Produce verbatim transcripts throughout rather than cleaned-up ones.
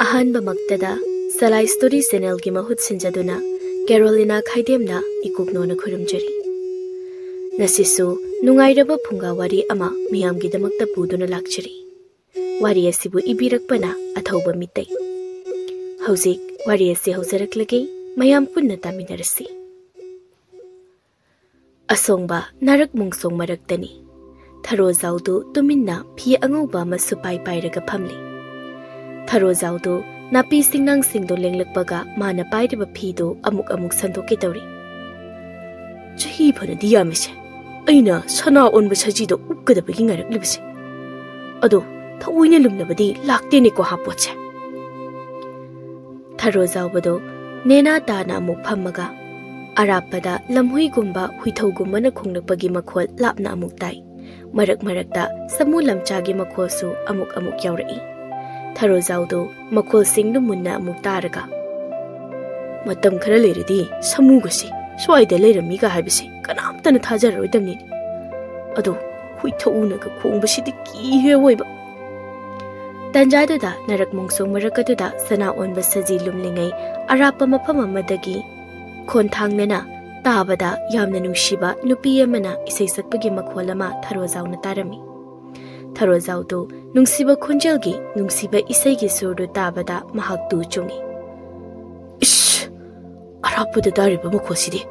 ꯑꯍꯥꯟꯕꯃꯛꯇꯗ ꯁꯂꯥꯏ story ꯆꯦꯅꯦꯜꯒꯤ ꯃꯍꯨꯠ ꯁꯤꯟꯖꯗꯨꯅ ꯀꯦꯔꯣꯂꯤꯅꯥ ꯈꯥꯏꯗꯦꯝꯅ ꯏꯀꯨꯛꯅꯣꯅ ꯈꯨꯔꯨꯝꯖꯔꯤ꯫ ꯉꯁꯤꯁꯨ ꯅꯨꯡꯉꯥꯏꯔꯕ ꯐꯨꯡꯒꯥ ꯋꯥꯔꯤ ꯑꯃ ꯃꯤꯌꯥꯝꯒꯤꯗꯃꯛꯇ ꯄꯨꯗꯨꯅ ꯂꯥꯛꯆꯔꯤ꯫ ꯋꯥꯔꯤ ꯑꯁꯤꯕꯨ ꯏꯕꯤꯔꯛꯄꯅ ꯑꯊꯧꯕ ꯃꯤꯇꯩ꯫ ꯍꯧꯖꯤꯛ ꯋꯥꯔꯤ ꯑꯁꯤ ꯍꯧꯖꯔꯛꯂꯒꯦ, ꯃꯌꯥꯝ ꯄꯨꯟꯅ ꯇꯥꯃꯤꯟꯅꯔꯁꯤ꯫ ꯑꯁꯣꯡꯕ ꯅꯥꯔꯛ ꯃꯣꯡꯁꯣꯡ ꯃꯔꯛꯇꯅꯤ꯫ ꯊꯔꯣꯖꯥꯎꯗꯨ ꯇꯨꯃꯤꯟꯅ ꯐꯤ ꯑꯉꯧꯕ ꯑꯃ ꯁꯨꯄꯥꯏ ꯄꯥꯏꯔꯒ ꯐꯝꯂꯤ꯫ ꯊꯔꯣꯖꯥꯎꯗꯨ ꯅꯥꯄꯤ ꯁꯤꯡꯅꯥꯡꯁꯤꯡꯗꯨ ꯂꯦꯡꯂꯛꯄꯒ ꯃꯥꯅ ꯄꯥꯏꯔꯤꯕ ꯐꯤꯗꯨ ꯑꯃꯨꯛ ꯑꯃꯨꯛ ꯁꯟꯗꯣꯛꯀꯦ ꯇꯧꯔꯤ꯫ ꯆꯍꯤ ꯐꯅꯗꯤ ꯌꯥꯝꯃꯤꯁꯦ, ꯑꯩꯅ ꯁꯅꯥ ꯑꯣꯟꯕ ꯁꯖꯤꯗꯣ ꯎꯞꯀꯗꯕꯒꯤ ꯉꯥꯏꯔꯛꯂꯤꯕꯁꯦ꯫ ꯑꯗꯣ ꯊꯑꯣꯏꯅ ꯂꯨꯝꯂꯕꯗꯤ ꯂꯥꯛꯇꯦꯅꯦꯀꯣ ꯍꯥꯞꯄꯣꯠꯁꯦ꯫ ꯊꯔꯣꯖꯥꯎꯕꯗꯣ ꯅꯦꯅꯥ ꯇꯥꯅ ꯑꯃꯨꯛ ꯐꯝꯃꯒ ꯑꯔꯥꯞꯄꯗ ꯂꯝꯍꯨꯏꯒꯨꯝꯕ ꯍꯨꯏꯊꯧꯒꯨꯝꯕꯅ ꯈꯣꯡꯂꯛꯄꯒꯤ ꯃꯈꯣꯜ ꯂꯥꯞꯅ ꯑꯃꯨꯛ ꯇꯥꯏ꯫ ꯃꯔꯛ ꯃꯔꯛꯇ ꯁꯃꯨ ꯂꯝꯆꯥꯒꯤ ꯃꯈꯣꯜꯁꯨ ꯑꯃꯨꯛ ꯑꯃꯨꯛ ꯌꯥꯎꯔꯛꯏ꯫ ꯊꯔꯣꯖꯥꯎꯗꯣ ꯃꯈꯣꯜꯁꯤꯡꯗꯨ ꯃꯨꯟꯅ ꯑꯃꯨꯛ ꯇꯥꯔꯒ, "ꯃꯇꯝ ꯈꯔ ꯂꯩꯔꯗꯤ ꯁꯃꯨꯒꯁꯤ ꯁ꯭ꯋꯥꯏꯗ ꯂꯩꯔꯝꯃꯤꯒ ꯍꯥꯏꯕꯁꯤ ꯀꯅꯥꯝꯇꯅ ꯊꯥꯖꯔꯔꯣꯏꯗꯕꯅꯤꯅꯦ꯫ ꯑꯗꯣ ꯍꯨꯏꯊꯧꯅꯒ ꯈꯣꯡꯕꯁꯤꯗꯤ ꯀꯤꯍꯦ ꯑꯣꯏꯕ"꯫ ꯇꯟꯖꯥꯗꯨꯗ ꯅꯥꯔꯛ ꯃꯣꯡꯁꯣꯡ ꯃꯔꯛ ꯑꯗꯨꯗ ꯁꯅꯥ ꯑꯣꯟꯕ ꯁꯖꯤ ꯂꯨꯝꯂꯤꯉꯩ ꯑꯔꯥꯞꯄ ꯃꯐꯝ ꯑꯃꯗꯒꯤ ꯈꯣꯟꯊꯥꯡꯅꯅ ꯇꯥꯕꯗ ꯌꯥꯝꯅ ꯅꯨꯡꯁꯤꯕ ꯅꯨꯄꯤ ꯑꯃꯅ ꯏꯁꯩ ꯁꯛꯄꯒꯤ ꯃꯈꯣꯜ ꯑꯃ ꯊꯔꯣꯖꯥꯎꯅ ꯇꯥꯔꯝꯃꯤ꯫ ꯊꯔꯣꯖꯥꯎꯗꯨ ꯅꯨꯡꯁꯤꯕ ꯈꯣꯟꯖꯦꯜꯒꯤ ꯅꯨꯡꯁꯤꯕ ꯏꯁꯩꯒꯤ ꯁꯨꯔꯗꯨ ꯇꯥꯕꯗ ꯃꯍꯥꯛ ꯇꯨ ꯆꯨꯡꯏ꯫ "ꯏꯁ! ꯑꯔꯥꯞꯄꯗ ꯇꯥꯔꯤꯕ ꯃꯈꯣꯜꯁꯤꯗꯤ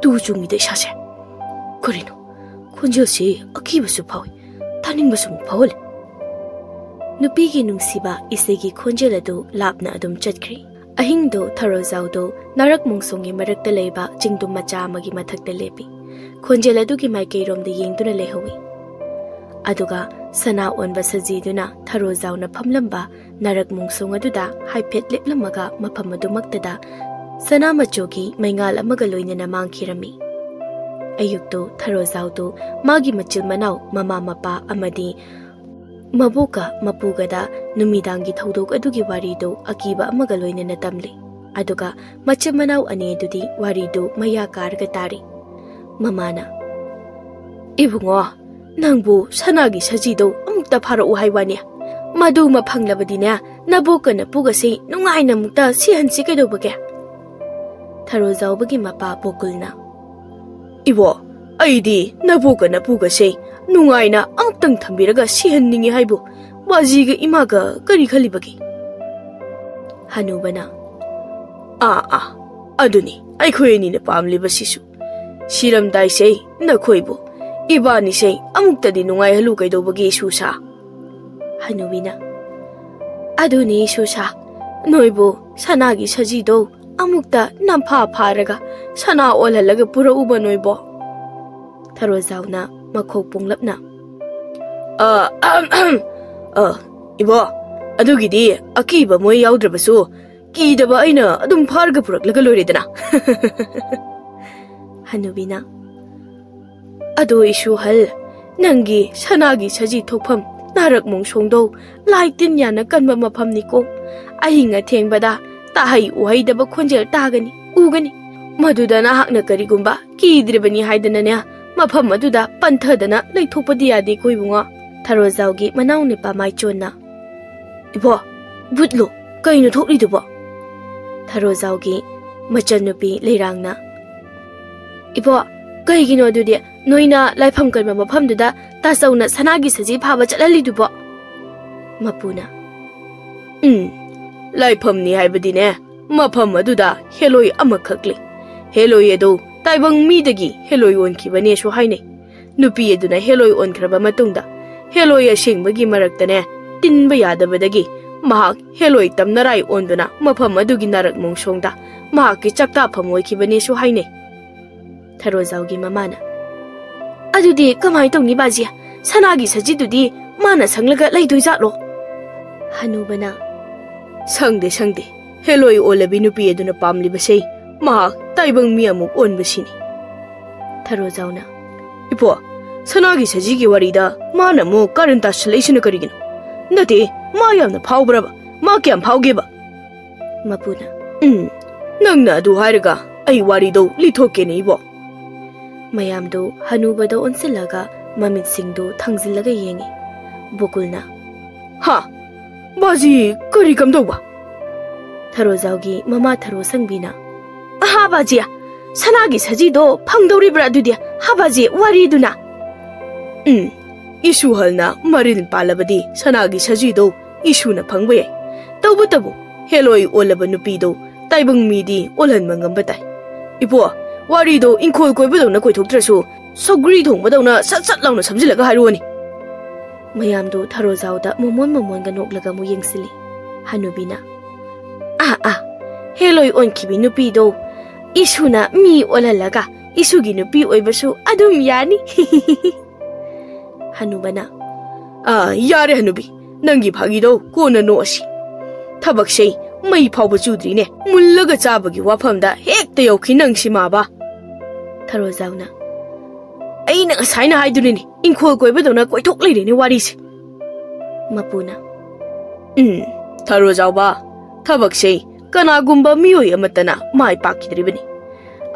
ꯇꯨ ꯆꯨꯡꯉꯤꯗ ꯏꯁꯥꯁꯦ꯫ ꯀꯔꯤꯅꯣ? ꯈꯣꯟꯖꯦꯜꯁꯤ ꯑꯀꯤꯕꯁꯨ ꯐꯥꯎꯏ, ꯇꯥꯅꯤꯡꯕꯁꯨ ꯑꯃꯨꯛ ꯐꯥꯎꯍꯜꯂꯤ"꯫ ꯅꯨꯄꯤꯒꯤ ꯅꯨꯡꯁꯤꯕ ꯏꯁꯩꯒꯤ ꯈꯣꯟꯖꯦꯜ ꯑꯗꯨ ꯂꯥꯞꯅ ꯑꯗꯨꯝ ꯆꯠꯈ꯭ꯔꯤ꯫ ꯑꯍꯤꯡꯗꯨ ꯊꯔꯣꯖꯥꯎꯗꯨ ꯅꯥꯔꯛ ꯃꯣꯡꯁꯣꯡꯒꯤ ꯃꯔꯛꯇ ꯂꯩꯕ ꯆꯤꯡꯗꯨꯝ ꯃꯆꯥ ꯑꯃꯒꯤ ꯃꯊꯛꯇ ꯂꯦꯞꯄꯤ꯫ ꯈꯣꯟꯖꯦꯜ ꯑꯗꯨꯒꯤ ꯃꯥꯏꯀꯩꯔꯣꯝꯗ ꯌꯦꯡꯗꯨꯅ ꯂꯩꯍꯧꯏ꯫ ꯑꯗꯨꯒ ꯁꯅꯥ ꯑꯣꯟꯕ ꯁꯖꯤꯗꯨꯅ ꯊꯔꯣꯖꯥꯎꯅ ꯐꯝꯂꯝꯕ ꯅꯥꯔꯛ ꯃꯣꯡꯁꯣꯡ ꯑꯗꯨꯗ ꯍꯥꯏꯐꯦꯠ ꯂꯦꯞꯂꯝꯃꯒ ꯃꯐꯝ ꯑꯗꯨꯃꯛꯇꯗ ꯁꯅꯥ ꯃꯆꯨꯒꯤ ꯃꯩꯉꯥꯜ ꯑꯃꯒ ꯂꯣꯏꯅꯅ ꯃꯥꯡꯈꯤꯔꯝꯃꯤ꯫ ꯑꯌꯨꯛꯇꯨ ꯊꯔꯣꯖꯥꯎꯗꯨ ꯃꯥꯒꯤ ꯃꯆꯤꯟ ꯃꯅꯥꯎ, ꯃꯃꯥ ꯃꯄꯥ ꯑꯃꯗꯤ ꯃꯕꯣꯛꯀ ꯃꯄꯨꯒꯗ ꯅꯨꯃꯤꯗꯥꯡꯒꯤ ꯊꯧꯗꯣꯛ ꯑꯗꯨꯒꯤ ꯋꯥꯔꯤꯗꯨ ꯑꯀꯤꯕ ꯑꯃꯒ ꯂꯣꯏꯅꯅ ꯇꯝꯂꯤ꯫ ꯑꯗꯨꯒ ꯃꯆꯤꯟ ꯃꯅꯥꯎ ꯑꯅꯤ ꯑꯗꯨꯗꯤ ꯋꯥꯔꯤꯗꯨ ꯃꯌꯥ ꯀꯥꯔꯒ ꯇꯥꯔꯤ꯫ ꯃꯃꯥꯅ, "ꯏꯕꯨꯡꯉꯣ, ꯅꯪꯕꯨ ꯁꯅꯥꯒꯤ ꯁꯖꯤꯗꯣ ꯑꯃꯨꯛꯇ ꯐꯥꯔꯛꯎ ꯍꯥꯏ ꯋꯥꯅꯤ꯫ "ꯃꯗꯨꯃ ꯐꯪꯂꯕꯗꯤꯅꯦ, ꯅꯕꯣꯛꯀ ꯅꯄꯨꯒꯁꯦ ꯅꯨꯡꯉꯥꯏꯅ ꯑꯃꯨꯛꯇ ꯁꯤꯍꯟꯁꯤ ꯀꯩꯗꯧꯕꯒꯦ?" ꯊꯔꯣꯖꯥꯎꯕꯒꯤ ꯃꯄꯥ ꯕꯣꯀꯨꯜꯅ, "ꯏꯕꯣ, ꯑꯩꯗꯤ ꯅꯕꯣꯛꯀ ꯅꯄꯨꯒꯁꯦ ꯅꯨꯡꯉꯥꯏꯅ ꯑꯃꯨꯛꯇꯪ ꯊꯝꯕꯤꯔꯒ ꯁꯤꯍꯟꯅꯤꯡꯉꯤ ꯍꯥꯏꯕꯨ ꯕꯥꯖꯤꯒ ꯏꯃꯥꯒ ꯀꯔꯤ ꯈꯜꯂꯤꯕꯒꯦ?" ꯍꯅꯨꯕꯅ, "ꯑꯥ, ꯑꯥ, ꯑꯗꯨꯅꯤ ꯑꯩꯈꯣꯏ ꯑꯅꯤꯅ ꯄꯥꯝꯂꯤꯕꯁꯤꯁꯨ꯫ ꯁꯤꯔꯝꯗꯥꯏꯁꯦ ꯅꯈꯣꯏꯕꯨ ꯏꯕꯥꯅꯤꯁꯦ ꯑꯃꯨꯛꯇꯗꯤ ꯅꯨꯡꯉꯥꯏꯍꯜꯂꯨ ꯀꯩꯗꯧꯕꯒꯦ, ꯏꯁꯨꯁꯥ?" ꯍꯅꯨꯕꯤꯅ, "ꯑꯗꯨꯅꯤ ꯏꯁꯨꯁꯥ, ꯅꯣꯏꯕꯨ ꯁꯅꯥꯒꯤ ꯁꯖꯤꯗꯣ ꯑꯃꯨꯛꯇ ꯅꯝꯐꯥ ꯐꯥꯔꯒ ꯁꯅꯥ ꯑꯣꯜꯍꯜꯂꯒ ꯄꯨꯔꯛꯎꯕ ꯅꯣꯏꯕꯣ?" ꯊꯔꯣꯖꯥꯎꯅ ꯃꯈꯣꯛ ꯄꯣꯡꯂꯞꯅ, "ꯑ, ꯑꯍꯝ, ꯑꯍꯝ, ꯑ, ꯏꯕꯣ, ꯑꯗꯨꯒꯤꯗꯤ ꯑꯀꯤꯕ ꯃꯣꯏ ꯌꯥꯎꯗ꯭ꯔꯕꯁꯨ ꯀꯤꯗꯕ ꯑꯩꯅ ꯑꯗꯨꯝ ꯐꯥꯔꯒ ꯄꯨꯔꯛꯂꯒ ꯂꯣꯏꯔꯦꯗꯅ꯫" ꯍꯅꯨꯕꯤꯅ, "ꯑꯗꯣ ꯏꯁꯨꯍꯜ, ꯅꯪꯒꯤ ꯁꯅꯥꯒꯤ ꯁꯖꯤ ꯊꯣꯛꯐꯝ ꯅꯥꯔꯛ ꯃꯣꯡꯁꯣꯡꯗꯣ ꯂꯥꯏ ꯇꯤꯟ ꯌꯥꯝꯅ ꯀꯟꯕ ꯃꯐꯝꯅꯤꯀꯣ꯫ ꯑꯍꯤꯡ ꯑꯊꯦꯡꯕꯗ ꯇꯥꯍꯩ ꯎꯍꯩꯗꯕ ꯈꯣꯟꯖꯦꯜ ꯇꯥꯒꯅꯤ, ꯎꯒꯅꯤ꯫ ꯃꯗꯨꯗ ꯅꯍꯥꯛꯅ ꯀꯔꯤꯒꯨꯝꯕ ꯀꯤꯗ꯭ꯔꯤꯕꯅꯤ ꯍꯥꯏꯗꯅꯅꯦ, ꯃꯐꯝ ꯑꯗꯨꯗ ꯄꯟꯊꯗꯅ ꯂꯩꯊꯣꯛꯄꯗꯤ ꯌꯥꯗꯦꯀꯣ ꯏꯕꯨꯡꯉꯣ꯫" ꯊꯔꯣꯖꯥꯎꯒꯤ ꯃꯅꯥꯎ ꯅꯨꯄꯥ ꯃꯥꯏꯆꯣꯟꯅ, "ꯏꯕꯣ, ꯚꯨꯠꯂꯣ? ꯀꯩꯅꯣ ꯊꯣꯛꯂꯤꯗꯨꯕꯣ?" ꯊꯔꯣꯖꯥꯎꯒꯤ ꯃꯆꯟꯅꯨꯄꯤ ꯂꯩꯔꯥꯡꯅ, "ꯏꯕꯣ, ꯀꯩꯒꯤꯅꯣ ꯑꯗꯨꯗꯤ ꯅꯣꯏꯅ ꯂꯥꯏꯐꯝ ꯀꯟꯕ ꯃꯐꯝꯗꯨꯗ ꯇꯥꯆꯧꯅ ꯁꯅꯥꯒꯤ ꯁꯖꯤ ꯐꯥꯕ ꯆꯠꯍꯜꯂꯤꯗꯨꯕꯣ?" ꯃꯄꯨꯅ, "ꯎꯝ, ꯂꯥꯏꯐꯝꯅꯤ ꯍꯥꯏꯕꯗꯤꯅꯦ, ꯃꯐꯝ ꯑꯗꯨꯗ ꯍꯦꯂꯣꯏ ꯑꯃꯈꯛ ꯂꯩ꯫ ꯍꯦꯂꯣꯏ ꯑꯗꯨ ꯇꯥꯏꯕꯪ ꯃꯤꯗꯒꯤ ꯍꯦꯂꯣꯏ ꯑꯣꯟꯈꯤꯕꯅꯦꯁꯨ ꯍꯥꯏꯅꯩ꯫ ꯅꯨꯄꯤ ꯑꯗꯨꯅ ꯍꯦꯂꯣꯏ ꯑꯣꯟꯈ꯭ꯔꯕ ꯃꯇꯨꯡꯗ ꯍꯦꯂꯣꯏ ꯑꯁꯦꯡꯕꯒꯤ ꯃꯔꯛꯇꯅꯦ ꯇꯤꯟꯕ ꯌꯥꯗꯕꯗꯒꯤ ꯃꯍꯥꯛ ꯍꯦꯂꯣꯏ ꯇꯝꯅꯔꯥꯏ ꯑꯣꯟꯗꯨꯅ ꯃꯐꯝ ꯑꯗꯨꯒꯤ ꯅꯥꯔꯛ ꯃꯣꯡꯁꯣꯡꯗ ꯃꯍꯥꯛꯀꯤ ꯆꯥꯛꯇꯥꯐꯝ ꯑꯣꯏꯈꯤꯕꯅꯦꯁꯨ ꯍꯥꯏꯅꯩ꯫" ꯊꯔꯣꯖꯥꯎꯒꯤ ꯃꯃꯥꯅ, "ꯑꯗꯨꯗꯤ ꯀꯃꯥꯏ ꯇꯧꯅꯤ ꯕꯥꯖꯤ? ꯁꯅꯥꯒꯤ ꯁꯖꯤꯗꯨꯗꯤ ꯃꯥꯅ ꯁꯪꯂꯒ ꯂꯩꯗꯣꯏꯖꯥꯠꯂꯣ?" ꯍꯅꯨꯕꯅ, "ꯁꯪꯗꯦ, ꯁꯪꯗꯦ꯫ ꯍꯦꯂꯣꯏ ꯑꯣꯜꯂꯕꯤ ꯅꯨꯄꯤ ꯑꯗꯨꯅ ꯄꯥꯝꯂꯤꯕꯁꯦ ꯃꯍꯥꯛ ꯇꯥꯏꯕꯪ ꯃꯤ ꯑꯃꯨꯛ ꯑꯣꯟꯕꯁꯤꯅꯤ꯫" ꯊꯔꯣꯖꯥꯎꯅ, "ꯏꯄꯣ, ꯁꯅꯥꯒꯤ ꯁꯖꯤꯒꯤ ꯋꯥꯔꯤꯗ ꯃꯥꯅ ꯑꯃꯨꯛ ꯀꯥꯔꯟ ꯇꯥꯁꯜꯂꯛꯏꯁꯤꯅ ꯀꯔꯤꯒꯤꯅꯣ? ꯅꯠꯇꯦ, ꯃꯥ ꯌꯥꯝꯅ ꯐꯥꯎꯕ꯭ꯔꯕ? ꯃꯥ ꯀꯌꯥꯝ ꯐꯥꯎꯒꯦꯕ?" ꯃꯄꯨꯅ, "ꯎꯝ, ꯅꯪꯅ ꯑꯗꯨ ꯍꯥꯏꯔꯒ ꯑꯩ ꯋꯥꯔꯤꯗꯣ ꯂꯤꯊꯣꯛꯀꯦꯅꯦ ꯏꯕꯣ꯫" ꯃꯌꯥꯝꯗꯨ ꯍꯅꯨꯕꯗ ꯑꯣꯟꯁꯤꯜꯂꯒ ꯃꯃꯤꯠꯁꯤꯡꯗꯨ ꯊꯥꯡꯖꯤꯜꯂꯒ ꯌꯦꯡꯉꯤ꯫ ꯕꯣꯀꯨꯜꯅ, ꯍꯥ? ꯕꯥꯖꯤ, ꯀꯔꯤ ꯀꯝꯗꯧꯕ? ꯊꯔꯣꯖꯥꯎꯒꯤ ꯃꯃꯥ ꯊꯔꯣ ꯁꯪꯕꯤꯅ, "ꯑꯍꯥ ꯕꯥꯖꯤ, ꯁꯅꯥꯒꯤ ꯁꯖꯤꯗꯣ ꯐꯪꯗꯧꯔꯤꯕ꯭ꯔꯥ ꯑꯗꯨꯗꯤ? ꯍꯥ ꯕꯥꯖꯤ, ꯋꯥꯔꯤꯗꯨꯅ?" "ꯎꯝ, ꯏꯁꯨꯍꯜꯅ ꯃꯔꯤꯜ ꯄꯥꯜꯂꯕꯗꯤ ꯁꯅꯥꯒꯤ ꯁꯖꯤꯗꯣ ꯏꯁꯨꯅ ꯐꯪꯕ ꯌꯥꯏ꯫ ꯇꯧꯕꯇꯕꯨ ꯍꯦꯂꯣꯏ ꯑꯣꯜꯂꯕ ꯅꯨꯄꯤꯗꯣ ꯇꯥꯏꯕꯪ ꯃꯤꯗꯤ ꯑꯣꯜꯍꯟꯕ ꯉꯝꯕ ꯇꯥꯏ꯫ ꯏꯄꯣ, ꯋꯥꯔꯤꯗꯣ ꯏꯪꯈꯣꯜ ꯀꯣꯏꯕꯗꯧꯅ ꯀꯣꯏꯊꯣꯛꯇ꯭ꯔꯁꯨ ꯁꯧꯒ꯭ꯔꯤ ꯊꯣꯡꯕꯗꯧꯅ ꯁꯠ ꯁꯠ ꯂꯥꯎꯅ ꯁꯝꯖꯤꯜꯂꯒ ꯍꯥꯏꯔꯛꯑꯣꯅꯦ꯫" ꯃꯌꯥꯝꯗꯨ ꯊꯔꯣꯖꯥꯎꯗ ꯃꯣꯃꯣꯟ ꯃꯣꯃꯣꯟꯒ ꯅꯣꯛꯂꯒ ꯑꯃꯨꯛ ꯌꯦꯡꯁꯤꯜꯂꯤ꯫ ꯍꯅꯨꯕꯤꯅ, "ꯑꯥ ꯑꯥ, ꯍꯦꯂꯣꯏ ꯑꯣꯟꯈꯤꯕꯤ ꯅꯨꯄꯤꯗꯣ ꯏꯁꯨꯅ ꯃꯤ ꯑꯣꯜꯍꯜꯂꯒ ꯏꯁꯨꯒꯤ ꯅꯨꯄꯤ ꯑꯣꯏꯕꯁꯨ ꯑꯗꯨꯝ ꯌꯥꯅꯤ꯫" ꯍꯅꯨꯕꯅ, "ꯑꯥ, ꯌꯥꯔꯦ ꯍꯅꯨꯕꯤ, ꯅꯪꯒꯤ ꯐꯥꯒꯤꯗꯣ ꯀꯣꯟꯅ ꯅꯣꯛꯑꯁꯤ꯫ ꯊꯕꯛꯁꯦ ꯃꯩ ꯐꯥꯎꯕ ꯆꯨꯗ꯭ꯔꯤꯅꯦ, ꯃꯨꯜꯂꯒ ꯆꯥꯕꯒꯤ ꯋꯥꯐꯝꯗ ꯍꯦꯛꯇ ꯌꯧꯈꯤ ꯅꯪꯁꯤ ꯃꯥꯕ꯫" ꯊꯔꯣꯖꯥꯎꯅ, "ꯑꯩꯅ ꯉꯁꯥꯏꯅ ꯍꯥꯏꯗꯨꯅꯤꯅꯦ, ꯏꯪꯈꯣꯜ ꯀꯣꯏꯕꯗꯧꯅ ꯀꯣꯏꯊꯣꯛ ꯂꯩꯔꯦꯅꯦ ꯋꯥꯔꯤꯁꯦ꯫" ꯃꯄꯨꯅ, "ꯎꯝ, ꯊꯔꯣꯖꯥꯎꯕ, ꯊꯕꯛꯁꯦ ꯀꯅꯥꯒꯨꯝꯕ ꯃꯤꯑꯣꯏ ꯑꯃꯠꯇꯅ ꯃꯥꯏ ꯄꯥꯛꯈꯤꯗ꯭ꯔꯤꯕꯅꯤ꯫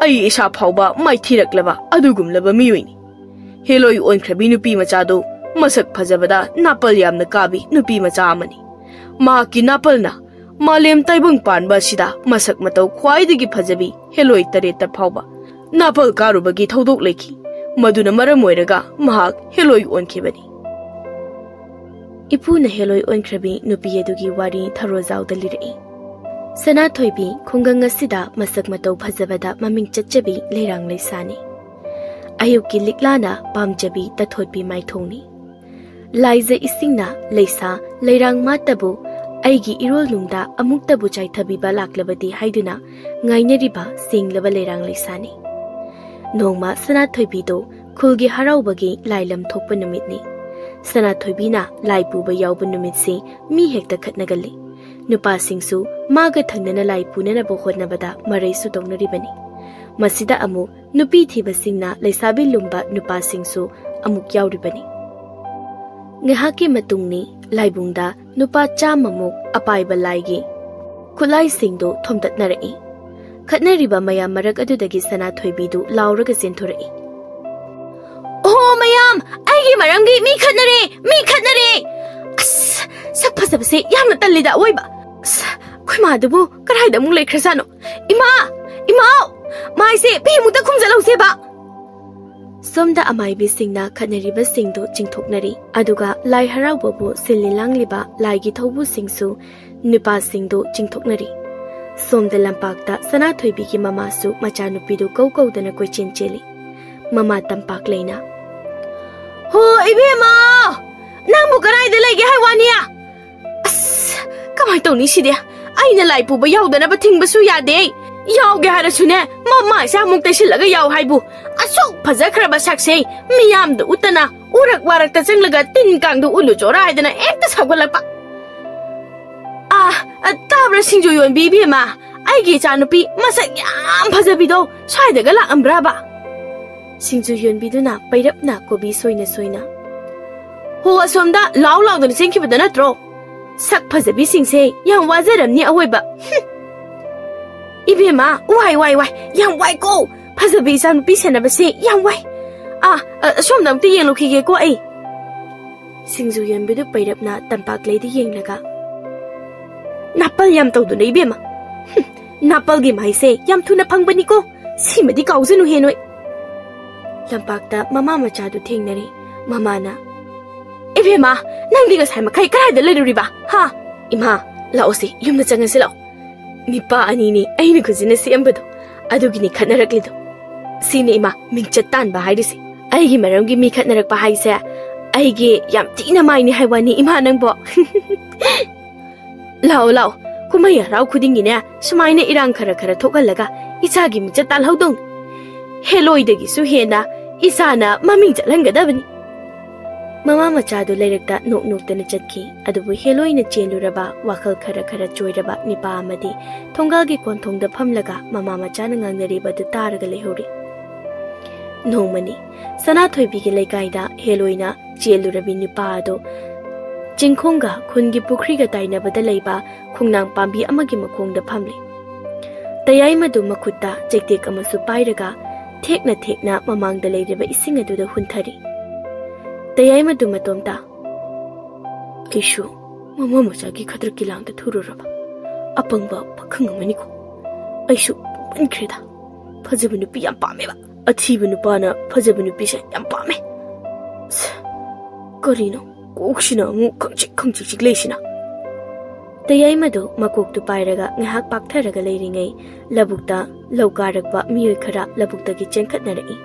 ꯑꯩ ꯏꯁꯥ ꯐꯥꯎꯕ ꯃꯥꯏꯊꯤꯔꯛꯂꯕ ꯑꯗꯨꯒꯨꯝꯂꯕ ꯃꯤꯑꯣꯏꯅꯤ꯫ ꯍꯦꯂꯣꯏ ꯑꯣꯟꯈ꯭ꯔꯕꯤ ꯅꯨꯄꯤ ꯃꯆꯥꯗꯨ ꯃꯁꯛ ꯐꯖꯕꯗ ꯅꯥꯄꯜ ꯌꯥꯝꯅ ꯀꯥꯕꯤ ꯅꯨꯄꯤ ꯃꯆꯥ ꯑꯃꯅꯤ꯫ ꯃꯍꯥꯛꯀꯤ ꯅꯥꯄꯜꯅ ꯃꯥꯂꯦꯝ ꯇꯥꯏꯕꯪ ꯄꯥꯟꯕ ꯑꯁꯤꯗ ꯃꯁꯛ ꯃꯇꯧ ꯈ꯭ꯋꯥꯏꯗꯒꯤ ꯐꯖꯕꯤ ꯍꯦꯂꯣꯏ ꯇꯔꯦꯠꯇ ꯐꯥꯎꯕ ꯅꯥꯄꯜ ꯀꯥꯔꯨꯕꯒꯤ ꯊꯧꯗꯣꯛ ꯂꯩꯈꯤ꯫ ꯃꯗꯨꯅ ꯃꯔꯝ ꯑꯣꯏꯔꯒ ꯃꯍꯥꯛ ꯍꯦꯂꯣꯏ ꯑꯣꯟꯈꯤꯕꯅꯤ꯫" ꯏꯄꯨꯅ ꯍꯦꯂꯣꯏ ꯑꯣꯟꯈ꯭ꯔꯕꯤ ꯅꯨꯄꯤ ꯑꯗꯨꯒꯤ ꯋꯥꯔꯤ ꯊꯔꯣꯖꯥꯎꯗ ꯂꯤꯔꯛꯏ꯫ ꯁꯅꯥꯊꯣꯏꯕꯤ ꯈꯨꯡꯒꯪ ꯑꯁꯤꯗ ꯃꯁꯛ ꯃꯇꯧ ꯐꯖꯕꯗ ꯃꯃꯤꯡ ꯆꯠꯆꯕꯤ ꯂꯩꯔꯥꯡ ꯂꯩꯁꯥꯅꯤ꯫ ꯑꯌꯨꯛꯀꯤ ꯂꯤꯛꯂꯥꯅ ꯄꯥꯝꯖꯕꯤ ꯇꯊꯣꯠꯄꯤ ꯃꯥꯏꯊꯣꯡꯅꯤ꯫ ꯂꯥꯏꯖ ꯏꯁꯤꯡꯅ ꯂꯩꯁꯥ ꯂꯩꯔꯥꯡ ꯃꯥꯇꯕꯨ ꯑꯩꯒꯤ ꯏꯔꯣꯜ ꯅꯨꯡꯗ ꯑꯃꯨꯛꯇꯕꯨ ꯆꯥꯏꯊꯕꯤꯕ ꯂꯥꯛꯂꯕꯗꯤ ꯍꯥꯏꯗꯨꯅ ꯉꯥꯏꯅꯔꯤꯕ ꯁꯦꯡꯂꯕ ꯂꯩꯔꯥꯡ ꯂꯩꯁꯥꯅꯤ꯫ ꯅꯣꯡꯃ ꯁꯅꯥꯊꯣꯏꯕꯤꯗꯣ ꯈꯨꯜꯒꯤ ꯍꯔꯥꯎꯕꯒꯤ ꯂꯥꯏꯂꯝ ꯊꯣꯛꯄ ꯅꯨꯃꯤꯠꯅꯤ꯫ ꯁꯅꯥꯊꯣꯏꯕꯤꯅ ꯂꯥꯏ ꯄꯨꯕ ꯌꯥꯎꯕ ꯅꯨꯃꯤꯠꯁꯤ ꯃꯤ ꯍꯦꯛꯇ ꯈꯠꯅꯒꯜꯂꯤ꯫ ꯅꯨꯄꯥꯁꯤꯡꯁꯨ ꯃꯥꯒ ꯊꯪꯅꯅ ꯂꯥꯏ ꯄꯨꯅꯅꯕ ꯍꯣꯠꯅꯕꯗ ꯃꯔꯩꯁꯨ ꯇꯧꯅꯔꯤꯕꯅꯤ꯫ ꯃꯁꯤꯗ ꯑꯃꯨꯛ ꯅꯨꯄꯤ ꯊꯤꯕꯁꯤꯡꯅ ꯂꯩꯁꯥꯕꯤ ꯂꯨꯝꯕ ꯅꯨꯄꯥꯁꯤꯡꯁꯨ ꯑꯃꯨꯛ ꯌꯥꯎꯔꯤꯕꯅꯤ꯫ ꯉꯥꯏꯍꯥꯛꯀꯤ ꯃꯇꯨꯡꯅꯤ ꯂꯥꯏꯕꯨꯡꯗ ꯅꯨꯄꯥ ꯆꯥꯝꯃꯃꯨꯛ ꯑꯄꯥꯏꯕ ꯂꯥꯏꯒꯤ ꯈꯨꯠꯂꯥꯏꯁꯤꯡꯗꯨ ꯊꯣꯝꯇꯠꯅꯔꯛꯏ꯫ ꯈꯠꯅꯔꯤꯕ ꯃꯌꯥꯝ ꯃꯔꯛ ꯑꯗꯨꯗꯒꯤ ꯁꯅꯥꯊꯣꯏꯕꯤꯗꯨ ꯂꯥꯎꯔꯒ ꯆꯦꯟꯊꯣꯔꯛꯏ꯫ "ꯑꯣꯍꯣ ꯃꯌꯥꯝ, ꯑꯩꯒꯤ ꯃꯔꯝꯒꯤ ꯃꯤ ꯈꯠꯅꯔꯦ, ꯃꯤ ꯈꯠꯅꯔꯦ! ꯑꯁ, ꯁꯛ ꯐꯖꯕꯁꯦ ꯌꯥꯝꯅ ꯇꯜꯂꯤꯗ ꯑꯋꯣꯏꯕ꯫ ꯑꯁ, ꯑꯩꯈꯣꯏ ꯃꯥꯗꯨꯕꯨ ꯀꯗꯥꯏꯗ ꯑꯃꯨꯛ ꯂꯩꯈ꯭ꯔꯖꯥꯠꯅꯣ? ꯏꯃꯥ! ꯏꯃꯥꯎ! ꯃꯥꯏꯁꯦ ꯐꯤ ꯑꯃꯨꯛꯇ ꯈꯨꯝꯖꯤꯜꯍꯧꯁꯦꯕ꯫ ꯁꯣꯝꯗ ꯑꯃꯥꯏꯕꯤꯁꯤꯡꯅ ꯈꯠꯅꯔꯤꯕꯁꯤꯡꯗꯨ ꯆꯤꯡꯊꯣꯛꯅꯔꯤ, ꯑꯗꯨꯒ ꯂꯥꯏ ꯍꯔꯥꯎꯕꯕꯨ ꯁꯤꯜꯂꯤ ꯂꯥꯡꯂꯤꯕ ꯂꯥꯏꯒꯤ ꯊꯧꯕꯨꯁꯤꯡꯁꯨ ꯅꯨꯄꯥꯁꯤꯡꯗꯨ ꯆꯤꯡꯊꯣꯛꯅꯔꯤ꯫ ꯁꯣꯝꯗ ꯂꯝꯄꯥꯛꯇ ꯁꯅꯥꯊꯣꯏꯕꯤꯒꯤ ꯃꯃꯥꯁꯨ ꯃꯆꯥꯅꯨꯄꯤꯗꯨ ꯀꯧ ꯀꯧꯗꯅ ꯀꯣꯏꯆꯦꯟ ꯆꯦꯜꯂꯤ꯫ ꯃꯃꯥ ꯇꯝꯄꯥꯛ ꯂꯩꯅ, "ꯍꯣ, ꯏꯕꯦꯝꯃ! ꯅꯪꯕꯨ ꯀꯗꯥꯏꯗ ꯂꯩꯒꯦ ꯍꯥꯏ ꯋꯥꯅꯤ? ꯑꯁ, ꯀꯃꯥꯏ ꯇꯧꯅꯤ ꯁꯤꯗꯤ? ꯑꯩꯅ ꯂꯥꯏ ꯄꯨꯕ ꯌꯥꯎꯗꯅꯕ ꯊꯤꯡꯕꯁꯨ ꯌꯥꯗꯦ꯫ ꯌꯥꯎꯒꯦ ꯍꯥꯏꯔꯁꯨꯅꯦ, ꯃꯃꯥꯏꯁꯦ ꯑꯃꯨꯛ ꯇꯩꯁꯤꯜꯂꯒ ꯌꯥꯎ ꯍꯥꯏꯕꯨ꯫ ꯑꯁꯨꯛ ꯐꯖꯈ꯭ꯔꯕ ꯁꯛꯁꯦ ꯃꯤꯌꯥꯝꯗ ꯎꯠꯇꯅ, ꯎꯔꯛ ꯋꯥꯔꯛꯇ ꯆꯪꯂꯒ ꯇꯤꯟ ꯀꯥꯡꯗꯨ ꯎꯠꯂꯨ ꯆꯣꯔꯥ ꯍꯥꯏꯗꯅ ꯍꯦꯛꯇ ꯁꯥꯎꯒꯠꯂꯛꯄ꯫ ꯑꯥ, ꯑ, ꯇꯥꯕ꯭ꯔꯥ ꯁꯤꯡꯖꯨ ꯌꯣꯟꯕꯤ ꯏꯕꯦꯝꯃ? ꯑꯩꯒꯤ ꯏꯆꯥꯅꯨꯄꯤ ꯃꯁꯛ ꯌꯥꯝ ꯐꯖꯕꯤꯗꯣ ꯁ꯭ꯋꯥꯏꯗꯒ ꯂꯥꯛꯑꯝꯕ꯭ꯔꯥꯕ?" ꯁꯤꯡꯖꯨ ꯌꯣꯟꯕꯤꯗꯨꯅ ꯄꯩꯔꯞꯅ ꯀꯣꯕꯤ ꯁꯣꯏꯅ ꯁꯣꯏꯅ, "ꯍꯣ, ꯑꯁꯣꯝꯗ ꯂꯥꯎ ꯂꯥꯎꯗꯅ ꯆꯦꯟꯈꯤꯕꯗ ꯅꯠꯇ꯭ꯔꯣ? ꯁꯛ ꯐꯖꯕꯤꯁꯤꯡꯁꯦ ꯌꯥꯝ ꯋꯥꯖꯔꯝꯅꯤ ꯑꯋꯣꯏꯕ꯫ ꯍꯨꯝ꯫ ꯏꯕꯦꯝꯃ, ꯋꯥꯏ, ꯋꯥꯏ, ꯋꯥꯏ, ꯌꯥꯝ ꯋꯥꯏꯀꯣ꯫ ꯐꯖꯕꯤ ꯏꯆꯥꯅꯨꯄꯤ ꯁꯦꯟꯅꯕꯁꯦ ꯌꯥꯝ ꯋꯥꯏ꯫ ꯑꯥ, ꯑ, ꯑꯁꯣꯝꯗ ꯑꯝꯇ ꯌꯦꯡꯂꯨꯈꯤꯒꯦꯀꯣ ꯑꯩ꯫" ꯁꯤꯡꯖꯨ ꯌꯣꯟꯕꯤꯗꯨ ꯄꯩꯔꯞꯅ ꯇꯝꯄꯥꯛꯂꯩꯗ ꯌꯦꯡꯂꯒ, "ꯅꯥꯄꯜ ꯌꯥꯝ ꯇꯧꯗꯨꯅ ꯏꯕꯦꯝꯃ꯫ ꯍꯨꯝ, ꯅꯥꯄꯜꯒꯤ ꯃꯍꯩꯁꯦ ꯌꯥꯝ ꯊꯨꯅ ꯐꯪꯕꯅꯤꯀꯣ꯫ ꯁꯤꯃꯗꯤ ꯀꯥꯎꯖꯅꯨꯍꯦ ꯅꯣꯏ꯫" ꯂꯝꯄꯥꯛꯇ ꯃꯃꯥ ꯃꯆꯥꯗꯨ ꯊꯦꯡꯅꯔꯦ꯫ ꯃꯃꯥꯅ, "ꯏꯕꯦꯝꯃ, ꯅꯪꯗꯤ ꯉꯁꯥꯏ ꯃꯈꯩ ꯀꯗꯥꯏꯗ ꯂꯩꯔꯨꯔꯤꯕ? ꯍꯥ? ꯏꯃꯥ, ꯂꯥꯛꯑꯣꯁꯦ, ꯌꯨꯝꯗ ꯆꯪꯉꯁꯤ ꯂꯥꯛꯑꯣ꯫ ꯅꯤꯄꯥ ꯑꯅꯤꯅꯤ ꯑꯩꯅ ꯈꯨꯖꯤꯟꯅ ꯁꯦꯝꯕꯗꯣ, ꯑꯗꯨꯒꯤꯅꯤ ꯈꯠꯅꯔꯛꯂꯤꯗꯣ꯫ ꯁꯤꯅꯤ ꯏꯃꯥ, ꯃꯤꯡꯆꯠ ꯇꯥꯟꯕ ꯍꯥꯏꯔꯤꯁꯦ꯫ ꯑꯩꯒꯤ ꯃꯔꯝꯒꯤ ꯃꯤ ꯈꯠꯅꯔꯛꯄ ꯍꯥꯏꯁꯦ ꯑꯩꯒꯤ ꯌꯥꯝ ꯊꯤꯅ ꯃꯥꯏꯅꯤ ꯍꯥꯏ ꯋꯥꯅꯤ, ꯏꯃꯥ ꯅꯪꯕꯣ꯫" "ꯂꯥꯛꯑꯣ, ꯂꯥꯛꯑꯣ, ꯀꯨꯝꯍꯩ ꯍꯔꯥꯎ ꯈꯨꯗꯤꯡꯒꯤꯅꯦ ꯁꯨꯃꯥꯏꯅ ꯏꯔꯥꯡ ꯈꯔ ꯈꯔ ꯊꯣꯛꯍꯜꯂꯒ ꯏꯆꯥꯒꯤ ꯃꯤꯡꯆꯠ ꯇꯥꯜꯍꯧꯗꯧꯅꯤ꯫ ꯍꯦꯂꯣꯏꯗꯒꯤꯁꯨ ꯍꯦꯟꯅ ꯏꯆꯥꯅ ꯃꯃꯤꯡ ꯆꯠꯍꯟꯒꯗꯕꯅꯤ꯫" ꯃꯃꯥ ꯃꯆꯥꯗꯨ ꯂꯩꯔꯛꯇ ꯅꯣꯛ ꯅꯣꯛꯇꯅ ꯆꯠꯈꯤ꯫ ꯑꯗꯨꯕꯨ ꯍꯦꯂꯣꯏꯅ ꯆꯦꯜꯂꯨꯔꯕ, ꯋꯥꯈꯜ ꯈꯔ ꯈꯔ ꯆꯣꯏꯔꯕ ꯅꯤꯄꯥ ꯑꯃꯗꯤ ꯊꯣꯡꯒꯥꯜꯒꯤ ꯀꯣꯟꯊꯣꯡꯗ ꯐꯝꯂꯒ ꯃꯃꯥ ꯃꯆꯥꯅ ꯉꯥꯡꯅꯔꯤꯕ ꯑꯗꯨ ꯇꯥꯔꯒ ꯂꯩꯍꯧꯔꯤ꯫ ꯅꯣꯡꯃꯅꯤ ꯁꯅꯥꯊꯣꯏꯕꯤꯒꯤ ꯂꯩꯀꯥꯏꯗ ꯍꯦꯂꯣꯏꯅ ꯆꯦꯜꯂꯨꯔꯕꯤ ꯅꯨꯄꯥ ꯑꯗꯨ ꯆꯤꯡꯈꯣꯡꯒ ꯈꯨꯟꯒꯤ ꯄꯨꯈ꯭ꯔꯤꯒ ꯇꯥꯏꯅꯕꯗ ꯂꯩꯕ ꯈꯣꯡꯅꯥꯡ ꯄꯥꯝꯕꯤ ꯑꯃꯒꯤ ꯃꯈꯣꯡꯗ ꯐꯝꯂꯤ꯫ ꯇꯌꯥꯏꯃꯗꯨ ꯃꯈꯨꯠꯇ ꯆꯩꯇꯦꯛ ꯑꯃꯁꯨ ꯄꯥꯏꯔꯒ ꯊꯦꯛꯅ ꯊꯦꯛꯅ ꯃꯃꯥꯡꯗ ꯂꯩꯔꯤꯕ ꯏꯁꯤꯡ ꯑꯗꯨꯗ ꯍꯨꯟꯊꯔꯤ꯫ ꯇꯌꯥꯏꯃꯗꯨ ꯃꯇꯣꯝꯇ, "ꯑꯩꯁꯨ ꯑꯃ ꯃꯆꯥꯒꯤ ꯈꯗ꯭ꯔꯛꯀꯤ ꯂꯥꯡꯗ ꯊꯨꯔꯨꯔꯕ ꯑꯄꯪꯕ ꯄꯥꯈꯪ ꯑꯃꯅꯤꯀꯣ꯫ ꯑꯩꯁꯨ ꯄꯪꯃꯟꯈ꯭ꯔꯦꯗ꯫ ꯐꯖꯕ ꯅꯨꯄꯤ ꯌꯥꯝ ꯄꯥꯝꯃꯦꯕ꯫ ꯑꯊꯤꯕ ꯅꯨꯄꯥꯅ ꯐꯖꯕ ꯅꯨꯄꯤꯁꯦ ꯌꯥꯝ ꯄꯥꯝꯃꯦ꯫ ꯑꯁ, ꯀꯔꯤꯅꯣ ꯀꯣꯛꯁꯤꯅ ꯑꯃꯨꯛ ꯈꯪꯆꯤꯛ ꯈꯪꯆꯤꯛ ꯆꯤꯛ ꯂꯩꯁꯤꯅ? ꯇꯌꯥꯏꯃꯗꯨ ꯃꯀꯣꯛꯇꯨ ꯄꯥꯏꯔꯒ ꯉꯥꯏꯍꯥꯛ ꯄꯥꯛꯊꯔꯒ ꯂꯩꯔꯤꯉꯩ, ꯂꯧꯕꯨꯛꯇ ꯂꯧ ꯀꯥꯔꯛꯄ ꯃꯤꯑꯣꯏ ꯈꯔ ꯂꯧꯕꯨꯛꯇꯒꯤ ꯆꯦꯟꯈꯠꯅꯔꯛꯏ꯫